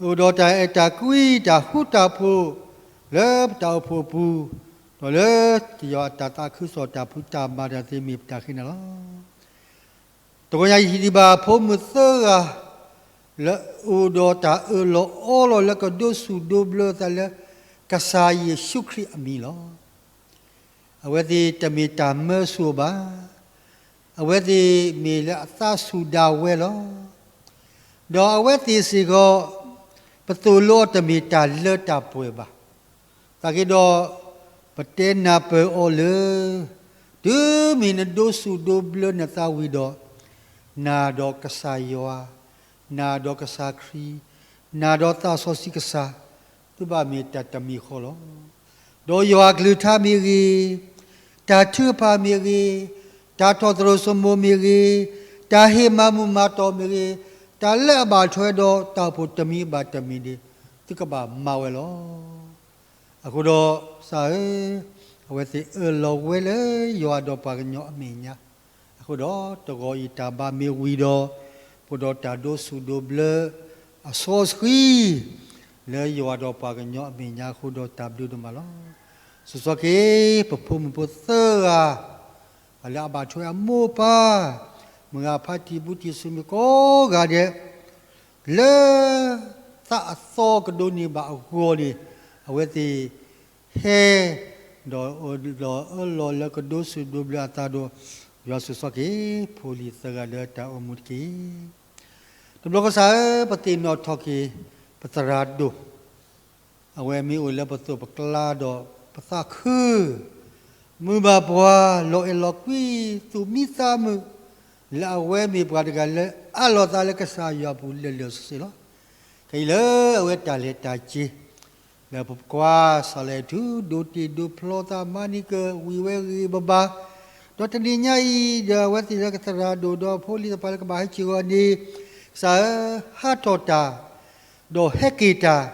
အိၣ်ဒီးတၢ်အဲၣ်တၢ်ကွံ တၢ်ဃူတၢ်ဖိး လၢပတၢ်အိၣ်ဖှိၣ်အပူၤ, ဒီးလၢယွၤအတၢ်သးခုကစီၣ်တၢ်ဖံးတၢ်မၤတၢ်သ့မ့ၢ်ပတၢ်ဃ့နၤလီၤ. တဂီၤညါယဟံးန့ၢ်ဘၣ်ဖိမုၣ်သၢဂၤ, လၢအအိၣ်ဒီးတၢ်အၢၣ်လီၤအီလီၤလၢကဒိးဆူၣ်ဒိးဘျၢအသးလၢ ကစၢ်ယ့ၣ်ၡူးခရံာ်အမံၤလီၤ. အဝဲသ့ၣ်တမ့ၢ်တၢ်မၢဆူၣ်အီၤဘၣ်. အဝဲသ့ၣ်မ့ၢ်လၢအသးဆူၣ်ဒၣ်ဝဲလီၤ. ဒီးအဝဲသ့ၣ်စ့ၢ်ကီး ပသိၣ်လိအီၤတမ့ၢ်တၢ်လၢတၢ်ပှဲၤဘၣ်. သနာ်က့ဒီး ပတဲနၢ်ပၢၢ်အီၤလၢ တုၤမ့ၢ်နဒိးဆူၣ်ဒိးဘျၢနသးဝံၤဒီး, နာ်ဒီးကစၢ်ယွၤ, နာ်ဒီးကစၢ်ခရံာ်, နာ်ဒီးသးစီဆှံကစၢ်, သုဘၣ်မ့ၢ်တၢ်တမံၤဃီလီၤ. ဒီးယွၤအကလုၢ်ကထါမ့ၢ်ဂ့ၤ, တၢ်ထုကဖၣ်မ့ၢ်ဂ့ၤ, တၢ်ထီၣ်သရိာ်စိမိၤမ့ၢ်ဂ့ၤ, တၢ်ဟ့ၣ်မၤမုာ်မၤတီၢ်မ့ၢ်ဂ့ၤ, တၢ်လၢအဘၣ်ထွဲဒီးတၢ်အိၣ်ဖှိၣ်တမံၤဘၣ်တမံၤန့ၣ် သုကဘၣ်မၤဝဲလီၤ. အဃိဒီးကစၢ်ဧၢ, အဝဲသ့ၣ်အၢၣ်လီၤဝဲလၢယွၤဒီးပှၤကညီအမဲာ်ညါ, အဃိဒီးတဂီၤအံၤတၢ်ဘါမ့ၢ်ဝံၤဒီး, ပအိၣ်ဒီးတၢ်ဒိးဆူၣ်ဒိးဘျၢအစီဆှံ လၢယွၤဒီးပှၤကညီအမဲာ်ညါအဃိဒီးတၢ်ဘျုးဒိၣ်မးလီၤ. စိၤစီၤက့ၤ ပဖိမုၣ်ဖိသၢဂၤ, ပှၤလၢအဘၣ်ထွဲအမိၢ်အပၢ်, မုၢ်ဂၤဖါတံၢ်ဘူးတံၢ်စူၤမ့ၢ်ကိးဂၤဒဲး, လၢသးအသီကဒိးန့ၢ်ဘၣ်အဂီၢ်န့ၣ်, အဝဲသ့ၣ်ဟဲ, ဒီးအၢၣ်လီၤလၢကဒိးဆူၣ်ဒိးဘျၢအသးဒီး, ယွၤစိၤစီၤက့ၤ ဖိလံၤသၢဂၤလၢတၢ်အိၣ်မူတက့ၢ်. တဘျီကစၢ်ဧၢ, ပသ့ၣ်နီၣ်ထီၣ်က့ၤ ပသရၣ်ဒိၣ် အဝဲမ့ၢ်အိၣ်လၢပသိးပကျါဒီးပသးခု, မုာ်ဘၣ်ပှၤလီၤအဲၣ်လီၤကွံ သူၣ်မံသးမုာ်, လၢအဝဲမ့ၢ်ပှၤတဂၤလၢအးလီၤသးလၢကစၢ်ယွၤအပူၤလၢာ်လၢာ်ဆ့ဆ့လီၤ. ခဲအံၤလၢအဝဲတၢ်လဲၤတၢ်က့ၤ လၢပကွၢ်စးလဲၤထူ ဒိးတ့ၢ်ဒိးဖျီသး မၤန့ၢ်ကဝံၤဝဲဂ့ၤဂ့ၤဘၣ်ဘၣ်, ဒီးတနံၤညါအံၤ ဒီးအဝဲသ့ၣ်လၢကသရၣ်ဒိၣ်ဒီးဖိလံၤသ့ၣ်တဖၣ်လၢကဘၣ်ဟဲက့ၤအဂီၢ်န့ၣ်, ကစၢ်ဧၢ, ဟးထီၣ်တၢ် ဒီးဟဲက့ၤတၢ်,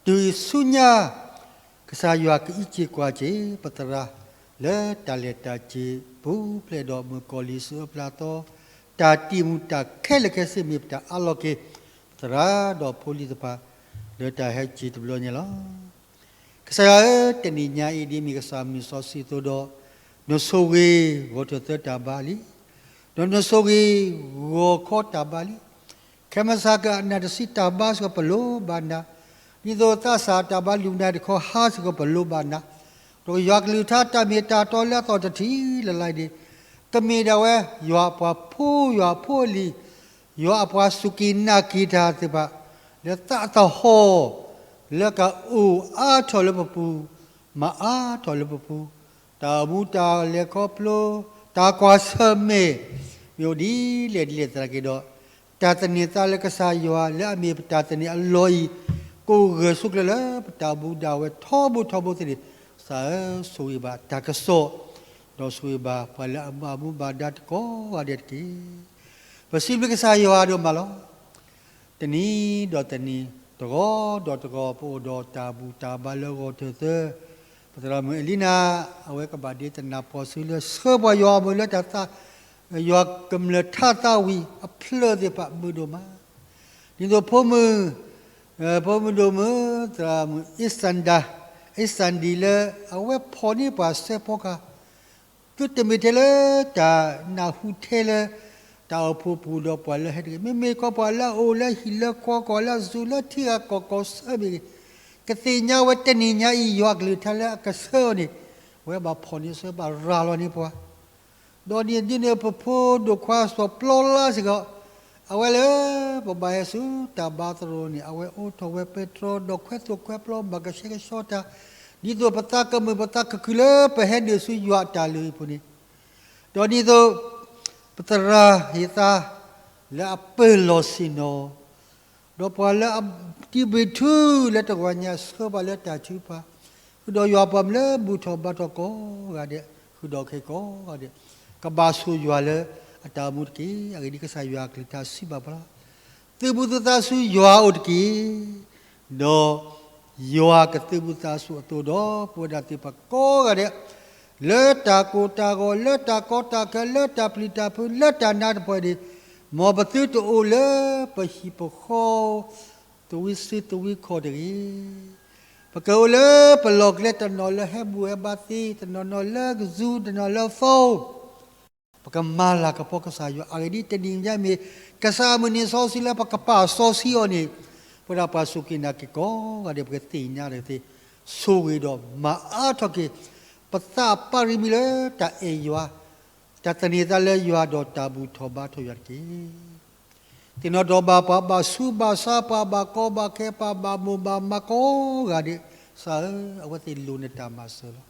တုၤအံၤဆူညါ ကစၢ်ယွၤကအံးက့ၤကွၢ်က့ၤ ပသရၣ်လၢတၢ်လဲၤတၢ်က့ၤပူၤဖျဲးဒီး မုၣ်ကီၤလံၢ်စံးအၢပျၢ်အသီ, တၢ်တံာ်မူးတၢ်ခဲလၢာ်ခဲဆ့မ့ၢ်ပတၢ်အးလီၤက့ၤ ပသရၣ်ဒီးဖိလံၤသ့ၣ်တဖၣ် လၢတၢ်ဟဲက့ၤတဘျီညါလီၤ. ကစၢ်ယွၤဧၢ, တနံၤညါအံၤဒ်အမ့ၢ်ကစၢ်မုၢ်စီဆှံအသိးဒီး, နဆိၣ်ဂ့ၤဂီၤထၢၣ်သၢတၢ်ဘါလံ, ဒီးနဆိၣ်ဂ့ၤဂီၤခီတၢ်ဘါလံ. ခဲမုၢ်ဆါကအနၣ်တဆံတၢ်ဘါစ့ၢ်ကီးပလိၣ်ဘၣ်နၤ, ဒ်သိးသးစၢ်တၢ်ဘါလူၢ်နၤတခီဟါစ့ၢ်ကီးပလိၣ်ဘၣ်နၤ, ဒီးယွၤကလုၢ်ကထါတၢ်မ့ၢ်တၢ်တီလၢအသီၣ်တထံၣ်လၢ်လၢ်အံၤန့ၣ်, ကမ့ၢ်ဒၣ်ဝဲယွၤအပှၤဖိ ယွၤအဖိအလံၤ, ယွၤအပှၤစူၢ်က့ၤနာ်က့ၤတၢ်သ့ၣ်တဖၣ်, လၢသးအသဟီၣ်, လၢကအိၣ်အါထီၣ်လၢပပူၤ, မၤအါထီၣ်လၢပပူၤ, တၢ်အိၣ်မူတၢ်လဲၤခီဖျိ, တၢ်ကွၢ်ဆၢၣ်မဲာ်, မ့ၢ်အိၣ်ဒ်လဲၣ်ဒ်လဲၣ်သနာ်က့ဒီး, တၢ်သန့ၤသးလၢကစၢ်ယွၤလၢအမ့ၢ်ပတၢ်သန့ၤအလီၢ်အံၤ, ကအိၣ်ဂၢၢ်ဆိးကျၢၤလၢပတၢ်အိၣ်မူဒၣ်ဝဲထီဘိထီဘိသ့ၣ်န့ၣ်, ကစၢ်ဧၢ, ဆိၣ်ဂ့ၤဘၣ်တၢ်ကစီၣ်, ဒီးဆိၣ်ဂ့ၤဘၣ်ပှၤလၢအမၤမူဘၣ်ဒါကိးဂၤဒဲးတက့ၢ်. ပစံးဘျုးကစၢ်ယွၤဒိၣ်မးလီၤ. တနံၤဒီးတနံၤ, တဂီၤဒီးတဂီၤ, ပအိၣ်ဒီးတၢ်ဘူၣ်တၢ်ဘါလၢဂီၤထၢၣ်သၢ, ပသရၣ်မုၣ်အဲလံနၤ, အဝဲကဘၣ်ဒ့တနၢ်ပှီၢ်စုလၢဆှၢပှၤယွၤအမုၢ်လၢတၢ်သး ယွၤကမျၢၢ်ထါသးဝံၤအဖျၢၣ်သ့ၣ်တဖၣ်မုာ်ဒိၣ်မး, ဒ်သိးဖိမုၣ်, ဖိမုၣ်ဒိၣ်မုၣ် သရၣ်မုၣ် အ့စၣ်ဒၤ, အ့စၣ်ဒံလၢ အဝဲဖီၣ်န့ၢ်ပှၤစဲးဖီကဟၣ် သုတမ့ၢ်ထဲလၢတၢ်နၢ်ဟူထဲလၢ တၢ်အိၣ်ဖှိၣ်ပူၤဒီးပှၤလၢဟဲတဂ့ၤ, မ့မ့ၢ်ကီးပှၤလၢအအိၣ်လၢဟံၣ်လၢဃီ ကိးလၢအ Zoom လၢထံဂၤကီၢ်ကီၢ်ဆၢမ့ၢ်ဂ့ၤ, ကသ့ၣ်ညါဝဲတနံၤညါအံၤ ယွၤအကလုၢ်ကထါလၢအကဆှၢအီၤန့ၣ်, အဝဲဘၣ်ဖီၣ်န့ၢ်စဲး ဘၣ်ရၤလီၤန့ၢ်ပှၤ ဒီးန့ၣ်ဒ်န့ၣ် ပဖိဒိၣ်ခွါစီၤပျီလါစ့ၢ်ကီး, အဝဲလၢ ပဘၣ်ဟဲဆူတၢ်ဘါသရိာ်န့ၣ် အဝဲအိးထီၣ်ဝဲပဲတြီ ဒီးခွဲးသိၣ်ခွဲးပျီ ဘၣ်ကဆှဲကဆှီတၢ်, ဒ်သိးပသးကမုာ်ပသးကခုၣ်လၢပဟဲနုာ်ဆူယွၤအတၢ်လုၢ်ဟံၣ်ပူၤန့ၣ်, ဒီးဒ်သိး ပသရၣ်ဟ့ၣ်သါ လၢအပၢၢ်လီၢ်ဆ့ၣ်နီၤ ဒီးပှၤလၢအတံဘ့ၣ်ထူလၢတဂီၤညါ ဆှၢပှၤလၢတၢ်ထုကဖၣ်, ဃုာ်ဒီးယွၤပှၤမ့ၢ်လၢဘူၣ်ထီၣ်ဘါထီၣ်ကိးဂၤဒဲး, ဃုာ်ဒီးခဲကိးဂၤဒဲး, ကဘၣ်ဆိၣ်ယွၤလၢအတၢ်အိၣ်မူတက့ၢ်. အဂ့ၢ်ဒ်အံၤ, ကစၢ်ယွၤအကလုၢ်ကထါစံးဘၣ်ပှၤလီၤ. သုးဘူးသုသးဆူယွၤအအိၣ်တက့ၢ်, ဒီးယွၤကသုးဘူးသးဆူအသိးဒီး ပဝဲဒၣ်သ့ၣ်တဖၣ်ကိးဂၤဒဲး, လၢတၢ်ကိၢ်တၢ်ဂီၤ, လၢတၢ်ကီတၢ်ခဲ, လၢတၢ်ပျံၤတၢ်ဖုး, လၢတၢ်နးတၢ်ဖှီၣ်န့ၣ်, မ်ပသုတအိၣ်လၢပဟံၣ်ပဃီ သဝံစုသဝံခီၣ်တဂ့ၤ. ပကအိၣ်လၢပလီၢ်ကျဲ တနီၤလၢဟဲဘူၣ်ဟဲဘါသ့, တနီၤနီၤလၢ Zoom, တနီၤလၢ phone, ပကမၤလၤကပီၤကစၢ်ယွၤ. အဂ့ၢ်ဒ်အံၤ, တနံၤညါမ့ၢ် ကစၢ်အမုၢ်နံၤစီဆှံလၢပကပာ်စီဆှံအီၤန့ၣ်, ပဝဲဒၣ်ပှၤစူၢ်က့ၤနာ်က့ၤကိးဂၤဒဲး ပကသ့ၣ်ညါတက့ၢ်. ဆိၣ်ဂ့ၤဒီးမၤအါထီၣ်က့ၤ ပသးပၢ်ရမံၤလၢတၢ်အဲၣ်ယွၤ, တၢ်သန့ၤသးလၢယွၤ ဒီးတၢ်ဘူၣ်ထီၣ်ဘါထီၣ်ယွၤတက့ၢ်. သ့ၣ်နီၣ်ထီၣ်ဘၣ်ပှၤ ဘၣ်ဆူးဘၣ်ဆါ, ပှၤဘၣ်ကီဘၣ်ခဲ, ပှၤဘၣ်မိၢ်ဘၣ်မးကိးဂၤဒဲး, ကစၢ်ဧၢ, အဝဲသ့ၣ်လိၣ်နတၢ်မၤစၢၤလီၤ.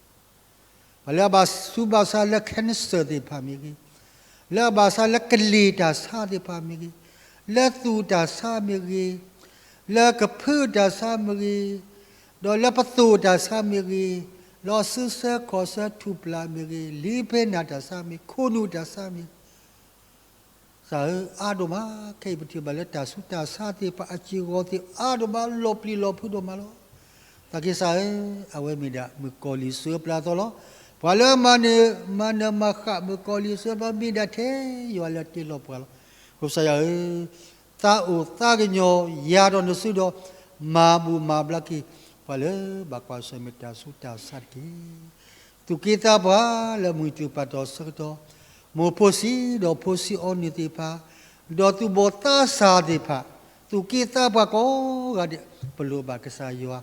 ပှၤလၢအဘၣ်ဆူးဘၣ်ဆါလၢ cancer သ့ၣ်တဖၣ်မ့ၢ်ဂ့ၤ, လၢအဘၣ်ဆါလၢကလ့ၢ်တၢ်ဆါသ့ၣ်တဖၣ်မ့ၢ်ဂ့ၤ, လၢသူၣ်တၢ်ဆါမ့ၢ်ဂ့ၤ, လၢကဖုတၢ်ဆါမ့ၢ်ဂ့ၤ, ဒီးလၢပသိၣ်တၢ်ဆါမ့ၢ်ဂ့ၤ, လီၤစုဆၢခီၣ်ဆၢထူၣ်ပျၢ်မ့ၢ်ဂ့ၤ, လံာ်ဖဲနၢ်တၢ်ဆါမ့ၢ်, ခိၣ်နူာ်တၢ်ဆါမ့ၢ် ကစၢ်ဧၢ, အါဒိၣ်မး, ခဲအံၤပထံၣ်ဘၣ်လၢတၢ်ဆူးတၢ်ဆါသ့ၣ်တဖၣ်အစ့ၢ်ကီးသ့ၣ် အါဒိၣ်မး, လီၤပျံၤလီၤဖုးဒိၣ်မးလီၤ. သးက့စၢ်ဧၢ, အဝဲမ့ၢ်ဒၣ်မုၣ်ကီၤလံၢ်စၢအပျၢ်အသီလီၤ. ပှၤလၢအမၤနၢၤမၤဃၣ် မုၣ်ကီၤလံၢ်စၢအပျၢ်မ့ၢ်ဒၣ်ထဲယွၤလၢအတ့လီၤပှၤလီၤ. အဃိကစၢ်ယွၤဧၢ, သးအိၣ်သးကညီၤယၤဒီးနစုဒီး မၤဘူၣ်မၤဘျါက့ၤ ပှၤလၢဘၣ်ကွၢ်ဆၢၣ်မဲာ်တၢ်ဆူးတၢ်ဆါတက့ၢ်. သူၣ်က့သးပှၢ်လၢမုၢ်တပၤတီၢ်ဆၢကတီၢ်, မိၢ်ဖိဆံးဒီးဖိဆံးအီနုၢ်သ့ၣ်တဖၣ်, ဒီးသူၣ်ဘီၣ်သးစၢ်သ့ၣ်တဖၣ်, သူၣ်က့သးပှၢ်ကိးဂၤဒဲး, ပလိၣ်ဘၣ်ကစၢ်ယွၤ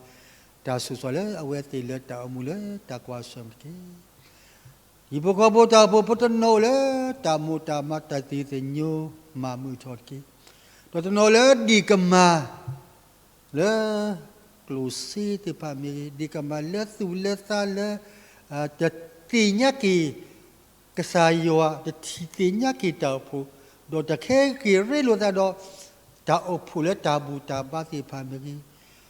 တၢ်ဆိၣ်ဂ့ၤလၢအဝဲသ့ၣ်လၢတၢ်အိၣ်မူလၢတၢ်ကွၢ်ဆၢၣ်မဲာ်တက့ၢ်. ဟံၣ်ဖိဃီဖိတၢ်အိၣ်ဖှိၣ်ဖိတနီၤအိၣ်လၢတၢ်မိၣ်တၢ်မးတၢ်သ့ၣ်သ့ၣ်ညိ မၤမုာ်ထီၣ်တက့ၢ်. ဒီးတနီၤလၢဒ့ၣ်ကမၢ် လၢ ကျိၣ်စ့သ့ၣ်တဖၣ်မ့ၢ်ဂ့ၤ, ဒ့ၣ်ကမၢ်လၢသူၣ်လၢသးလၢ တသ့ၣ်ညါက့ၤ ကစၢ်ယွၤ, တထံၣ်သ့ၣ်ညါက့ၤတၢ်အိၣ်ဖှိၣ်, ဒီးတခဲက့ၤရ့လိာ်သးဒီး တၢ်အိၣ်ဖှိၣ်လၢတၢ်ဘူၣ်တၢ်ဘါသ့ၣ်တဖၣ်မ့ၢ်ဂ့ၤ,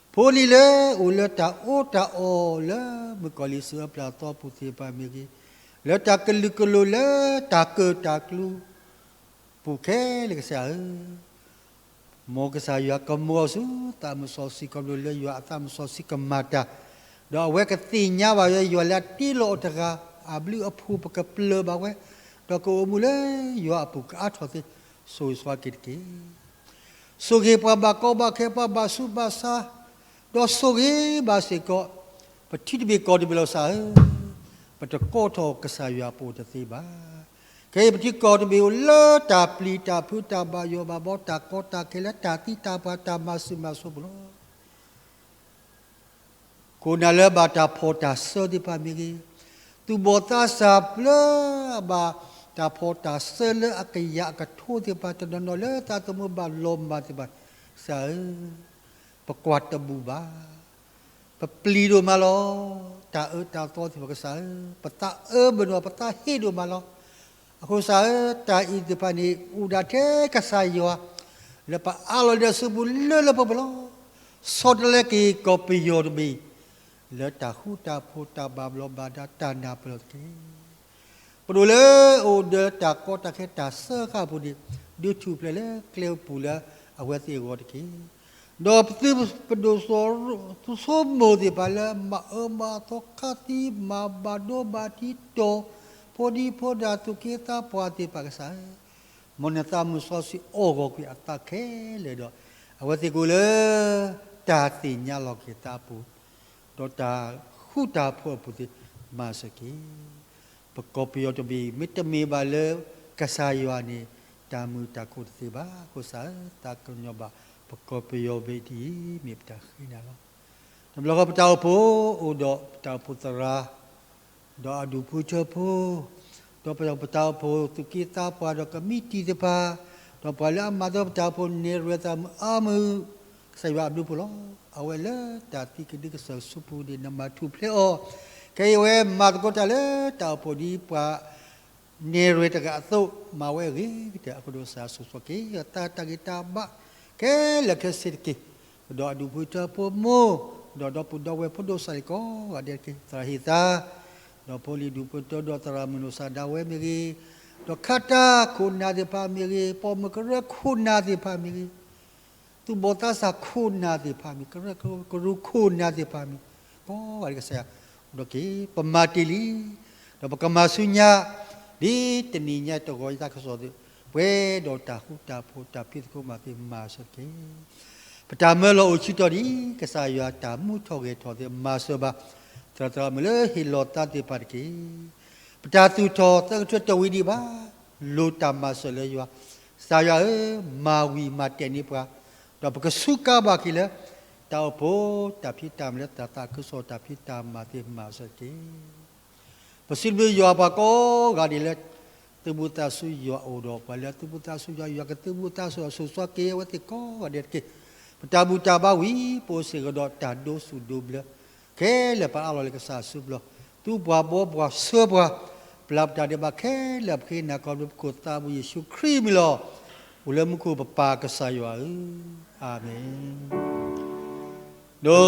ဖိလံၤလၢအိၣ်လၢတၢ်အီၣ်တၢ်အီလၢမုၣ်ကီၤလံၢ်စၢအပျၢ်အသီပူၤသ့ၣ်တဖၣ်မ့ၢ်ဂ့ၤ, လၢတၢ်ကလုာ်ကလိၤလၢတၢ်ကၢၣ်တၢ်ကျူ ပူၤခဲလၢာ်ကစၢ်ဧၢ, မ်ကစၢ်ယွၤကမၢအီၤဆူသးမုၢ်စီဆှံ ခီဖျိလၢယွၤအသးမုၢ်စီဆှံကမၤတၢ်, ဒီးအဝဲကသ့ၣ်ညါဘၣ်ဝဲယွၤလၢအတ့လီၤအီၤတဂၤ, အဘျုးအဖှိၣ်ပကပျၢၤဘၣ်ဝဲ, ဒီးကအိၣ်မူလၢယွၤအပူၤကအါထီၣ်သ့, ဆိၣ်ဂ့ၤဆိၣ်ဝါက့ၤတက့ၢ်. ဆိၣ်ဂ့ၤပှၤဘၣ်ကီဘၣ်ခဲ ပှၤဘၣ်ဆူးဘၣ်ဆါ, ဒီးဆိၣ်ဂ့ၤဘၣ်စ့ၢ်ကီး ပထံတဘ့ၣ်ကီၢ်တဘ့ၣ်လီၤကစၢ်ဧၢ, ပတကိးထီၣ်ကစၢ်ယွၤပအိၣ်တသ့ဘၣ်. ခဲအံၤပထံကီၢ်တဘ့ၣ်အိၣ်လၢတၢ်ပျံၤတၢ်ဖုး တၢ်ဘၣ်ယိၣ်ဘၣ်ဘီ တၢ်ကီတၢ်ခဲလၢတၢ်သံတၢ်ပှၢ် တၢ်မၤစၢၤမၤစိးပူၤလီၤ. ခိၣ်နၢ်လၢဘၣ်တၢ်ဖီၣ်တၢ်စၢသ့ၣ်တဖၣ်မ့ၢ်ဂ့ၤ, သူၣ်ဘီၣ်သးစၢ်လၢအဘၣ်တၢ်ဖီၣ်တၢ်စၢလၢအကယၤအကထိသ့ၣ်တဖၣ် တနီၤနီၤလၢသးသမူဘၣ်လီၤမၢ်သ့ၣ်တဖၣ်, ကစၢ်ဧၢ, ပကွၢ်တဘူၣ်ဘၣ်. ပပျံၤဒိၣ်မးလီၤ. တၢ်အၢတၢ်သီသ့ၣ်တဖၣ်ကစၢ်ဧၢ, ပသးအၢဘၣ်ဒိၣ် ပသးဟ့ဒိၣ်မးလီၤ. အဃိကစၢ်ဧၢ, တၢ်အံၤသ့ၣ်တဖၣ်န့ၣ် အိၣ်ဒၣ်ထဲကစၢ်ယွၤ လၢပအးလီၤဒၢးဆူပူၤလၢလၢပှဲၤပှဲၤလီၤ. ဆီတလဲက့ၤကီၢ်ပယီၤတဘ့ၣ် လၢတၢ်ဃူတၢ်ဖိး တၢ်ဘၣ်ဘျီးဘၣ်ဒါ တၢ်နၢ်ပၢၢ်လီၤတက့ၢ်. ပဒိၣ်လၢအိၣ်ဒီးတၢ်ကီတၢ်ခဲတၢ်စၢဃာ်အပူၤန့ၣ် ဒုးထူၣ်ဖျဲးလၢကျဲပူၤလၢအဝဲသ့ၣ်အဂီၢ်တက့ၢ်. ဒီးပသုးပဒိၣ်စီၤ သုးဆိမိၣ်သ့ၣ်တဖၣ်လၢမၤအၢမၤသီခါသံ မၤဘၣ်ဒိဘၣ်ထံးတီၢ် ဖိဒံဖိသၣ်သူၣ်က့သးပှၢ်သ့ၣ်တဖၣ်ကစၢ်ဧၢ, မ်နသးမုၢ်စီဆှံအိၣ်ဂီၤကွံာ်အသးခဲလၢာ်ဒီး အဝဲသ့ၣ်ကအိၣ်လၢ တၢ်သ့ၣ်ညါလီၤက့ၤသးအပူၤ, ဒီးတၢ်ဃူတၢ်ဖိးအပူၤသ့ၣ်မၤစၢၤက့ၤ ပကီၢ်ပယီၤတဘ့ၣ် မ့တမ့ၢ်ဘၣ်လၢကစၢ်ယွၤန့ၣ် တၢ်မုာ်တၢ်ခုၣ်တသ့ဘၣ်. အဃိစ့ၢ် သးကညီၤဘၣ်ပကီၢ်ပယီၤဘ့ၣ်ဒ်အံၤ မ့ၢ်ပတၢ်ဃ့နၤလီၤ. တဘျီဃီပတၢ်အိၣ်ဖှိၣ်အိၣ်ဒီးပတၢ်အိၣ်ဖှိၣ်သရၣ် ဒီးအဒူၣ်ဖိထၢဖိ, ဒီးပတၢ်အိၣ်ဖှိၣ်သူၣ်က့သးပှၢ်ဒီးကမံးတံာ်သ့ၣ်တဖၣ်, ဒီးပှၤလၢအမၤသကိးပတၢ်အိၣ်ဖှိၣ်နဲၣ်ရွဲသးမုၢ်အါမုၢ်, ကစၢ်ယွၤအဘျုးအဖှိၣ်လီၤ. အဝဲလၢတၢ်သံကဒုကစၢၢ်ဆူပူၤန့ၣ် နမၤထူၣ်ဖျဲးအီၤ, ခဲအံၤအဝဲမၤသကိးတၢ်လၢတၢ်အိၣ်ဖှိၣ်ဒ်ပှၤ နဲၣ်ရွဲတဂၤအသိး မၤဝဲအဂ့ၤကတၢၢ်အဃိဒီး ကစၢ်ဆိၣ်ဂ့ၤဆိၣ်ဝါက့ၤအသးတၢ်ဂံၢ်တၢ်ဘါ ခဲလၢာ်ခဲဆ့တက့ၢ်. ဒီးအဒူၣ်ဖိထၢဖိမိၢ်, ဒီးဒီပုၢ်ဒီဝဲၢ်ဖိဒိၣ်စၢ်လံၤကိးဂၤဒဲးတက့ၢ်. သရၣ်ဟ့ၣ်သါ, ဒီးဖိလံၤဒူၣ်ဖိထၢဒီးသရၣ်မုၣ်ဒိၣ်စၢ်ဒၣ်ဝဲမ့ၢ်ဂ့ၤ, ဒီးခါတၢ်ခိၣ်နၢ်သ့ၣ်တဖၣ်မ့ၢ်ဂ့ၤ, ပိာ်မုၣ်ကရၢခိၣ်နၢ်သ့ၣ်တဖၣ်မ့ၢ်ဂ့ၤ, သူၣ်ဘီၣ်သးစၢ်ခိၣ်နၢ်သ့ၣ်တဖၣ်မ့ၢ်, ကရၢကရိကရူၢ်ခိၣ်နၢ်သ့ၣ်တဖၣ်မ့ၢ်, ကိးဂၤဒဲးကစၢ်ယွၤ ဒီးက့ၤ ပမၤတ့ၢ်လံ, ဒီးပကမၤဆူညါ ဒ်တနံၤညါတဂီၤအံၤ သးကစီၣ်သ့ၣ် ပှဲၤဒီးတၢ်ဃူတၢ်ဖိးတၢ်ဖံးသကိးမၤသ့ၣ်မၤစၢၤတက့ၢ်. ပတၢ်မၢလီၤအိၣ်ဆံးတီၢ်ဒ် ကစၢ်ယွၤတၢ်မူထီၣ်ဂဲၤထီၣ်သ့ၣ်မၤစၢၤဘၣ် သရၣ်သရၣ်မုၣ်လၢဟ့ၣ်လီၤသးသ့ၣ်တဖၣ်တက့ၢ်. ပတၢ်သူၣ်ထီၣ်သၢကထၢတဝံၤဒံးဘၣ်, လိၣ်တၢ်မၤစၢၤလၢယွၤ, ကစၢ်ယွၤဧၢ, မၤဝံၤမၤတဲာ်န့ၢ်ပှၤ, ဒီးပကစူးကါဘၣ်က့ၤလၢ တၢ်အိၣ်ဖှိၣ်တၢ်ဖံးတၢ်မၤလၢတၢ်သးခုကစီၣ်တၢ်ဖံးတၢ်မၤသ့ၣ်မၤစၢၤတက့ၢ်. ပစံးဘျုးယွၤပှၤကိးဂၤဒဲးလၢ သူၣ်ဘီၣ်သးစၢ်ယွၤအိၣ်ဒီး ပှၤလၢသူၣ်ဘီၣ်သးစၢ်ယွၤဆိၣ်ဂ့ၤဆိၣ်ဝါက့ၤအဝဲသ့ၣ်ကိးဂၤဒဲးတက့ၢ်. ပတၢ်ဘူၣ်တၢ်ဘါဝံၤ ပအိၣ်စ့ၢ်ကီးဒီးတၢ်ဒိသူၣ်ဒိဘျၢ ခဲလၢာ်ပအးလီၤလၢကစၢ်အစုပူၤလီၤ. သူပှၤဘီပှၤဆှၢပှၤ ပျၢ်ပတၢ်ဒဲးဘးခဲလၢာ် ပဃ့နၤခီဖျိပခိၣ်သးဘိယ့ၣ်ၡူးခရံာ်အမံၤလီၤ. အိၣ်လၢမူခိၣ်ပပၢ်ကစၢ်ယွၤဧၢ, အၤမ့ၣ်. ဒိ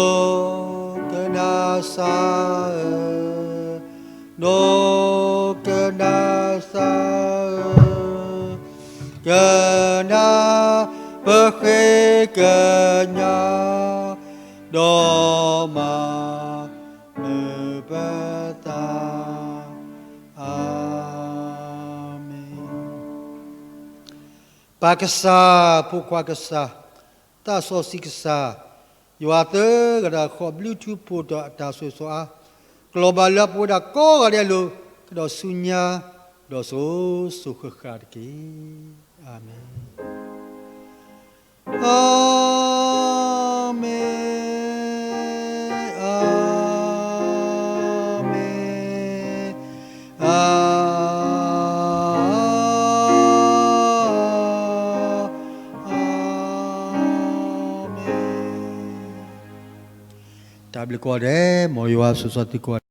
ကနၣ်စၢ်ဧၢ, ဒိကနၣ်စၢ်ဧၢ, ကနၣ်ပဃ့ကညး, ဒီးမၤမုာ်ပသး, အၤမ့ၣ်. ပၢ်ကစၢ်, ဖိခွါကစၢ်, သးစီဆှံကစၢ်, ယွၤသၢဂၤတဂၤဃီ ဘျုးထူဖိးဒီးအတၢ်ဆိၣ်ဂ့ၤဆိၣ်ဝါ ကျီၢ်ဘၣ်လၢပဝဲဒၣ်ကိးဂၤဒဲးအလိၤ ကဒီးဆူညါ ဒီးစိၤစိၤဃၣ်ဃၣ်တက့ၢ်. အၤမ့ၣ်. အၤမ့ၣ်, အၤမ့ၣ်, အၤမ့ၣ်. တၢ်ဘျုးကိးဂၤဒဲး, မ်ယွၤဆိၣ်ဂ့ၤသုကိးဂၤ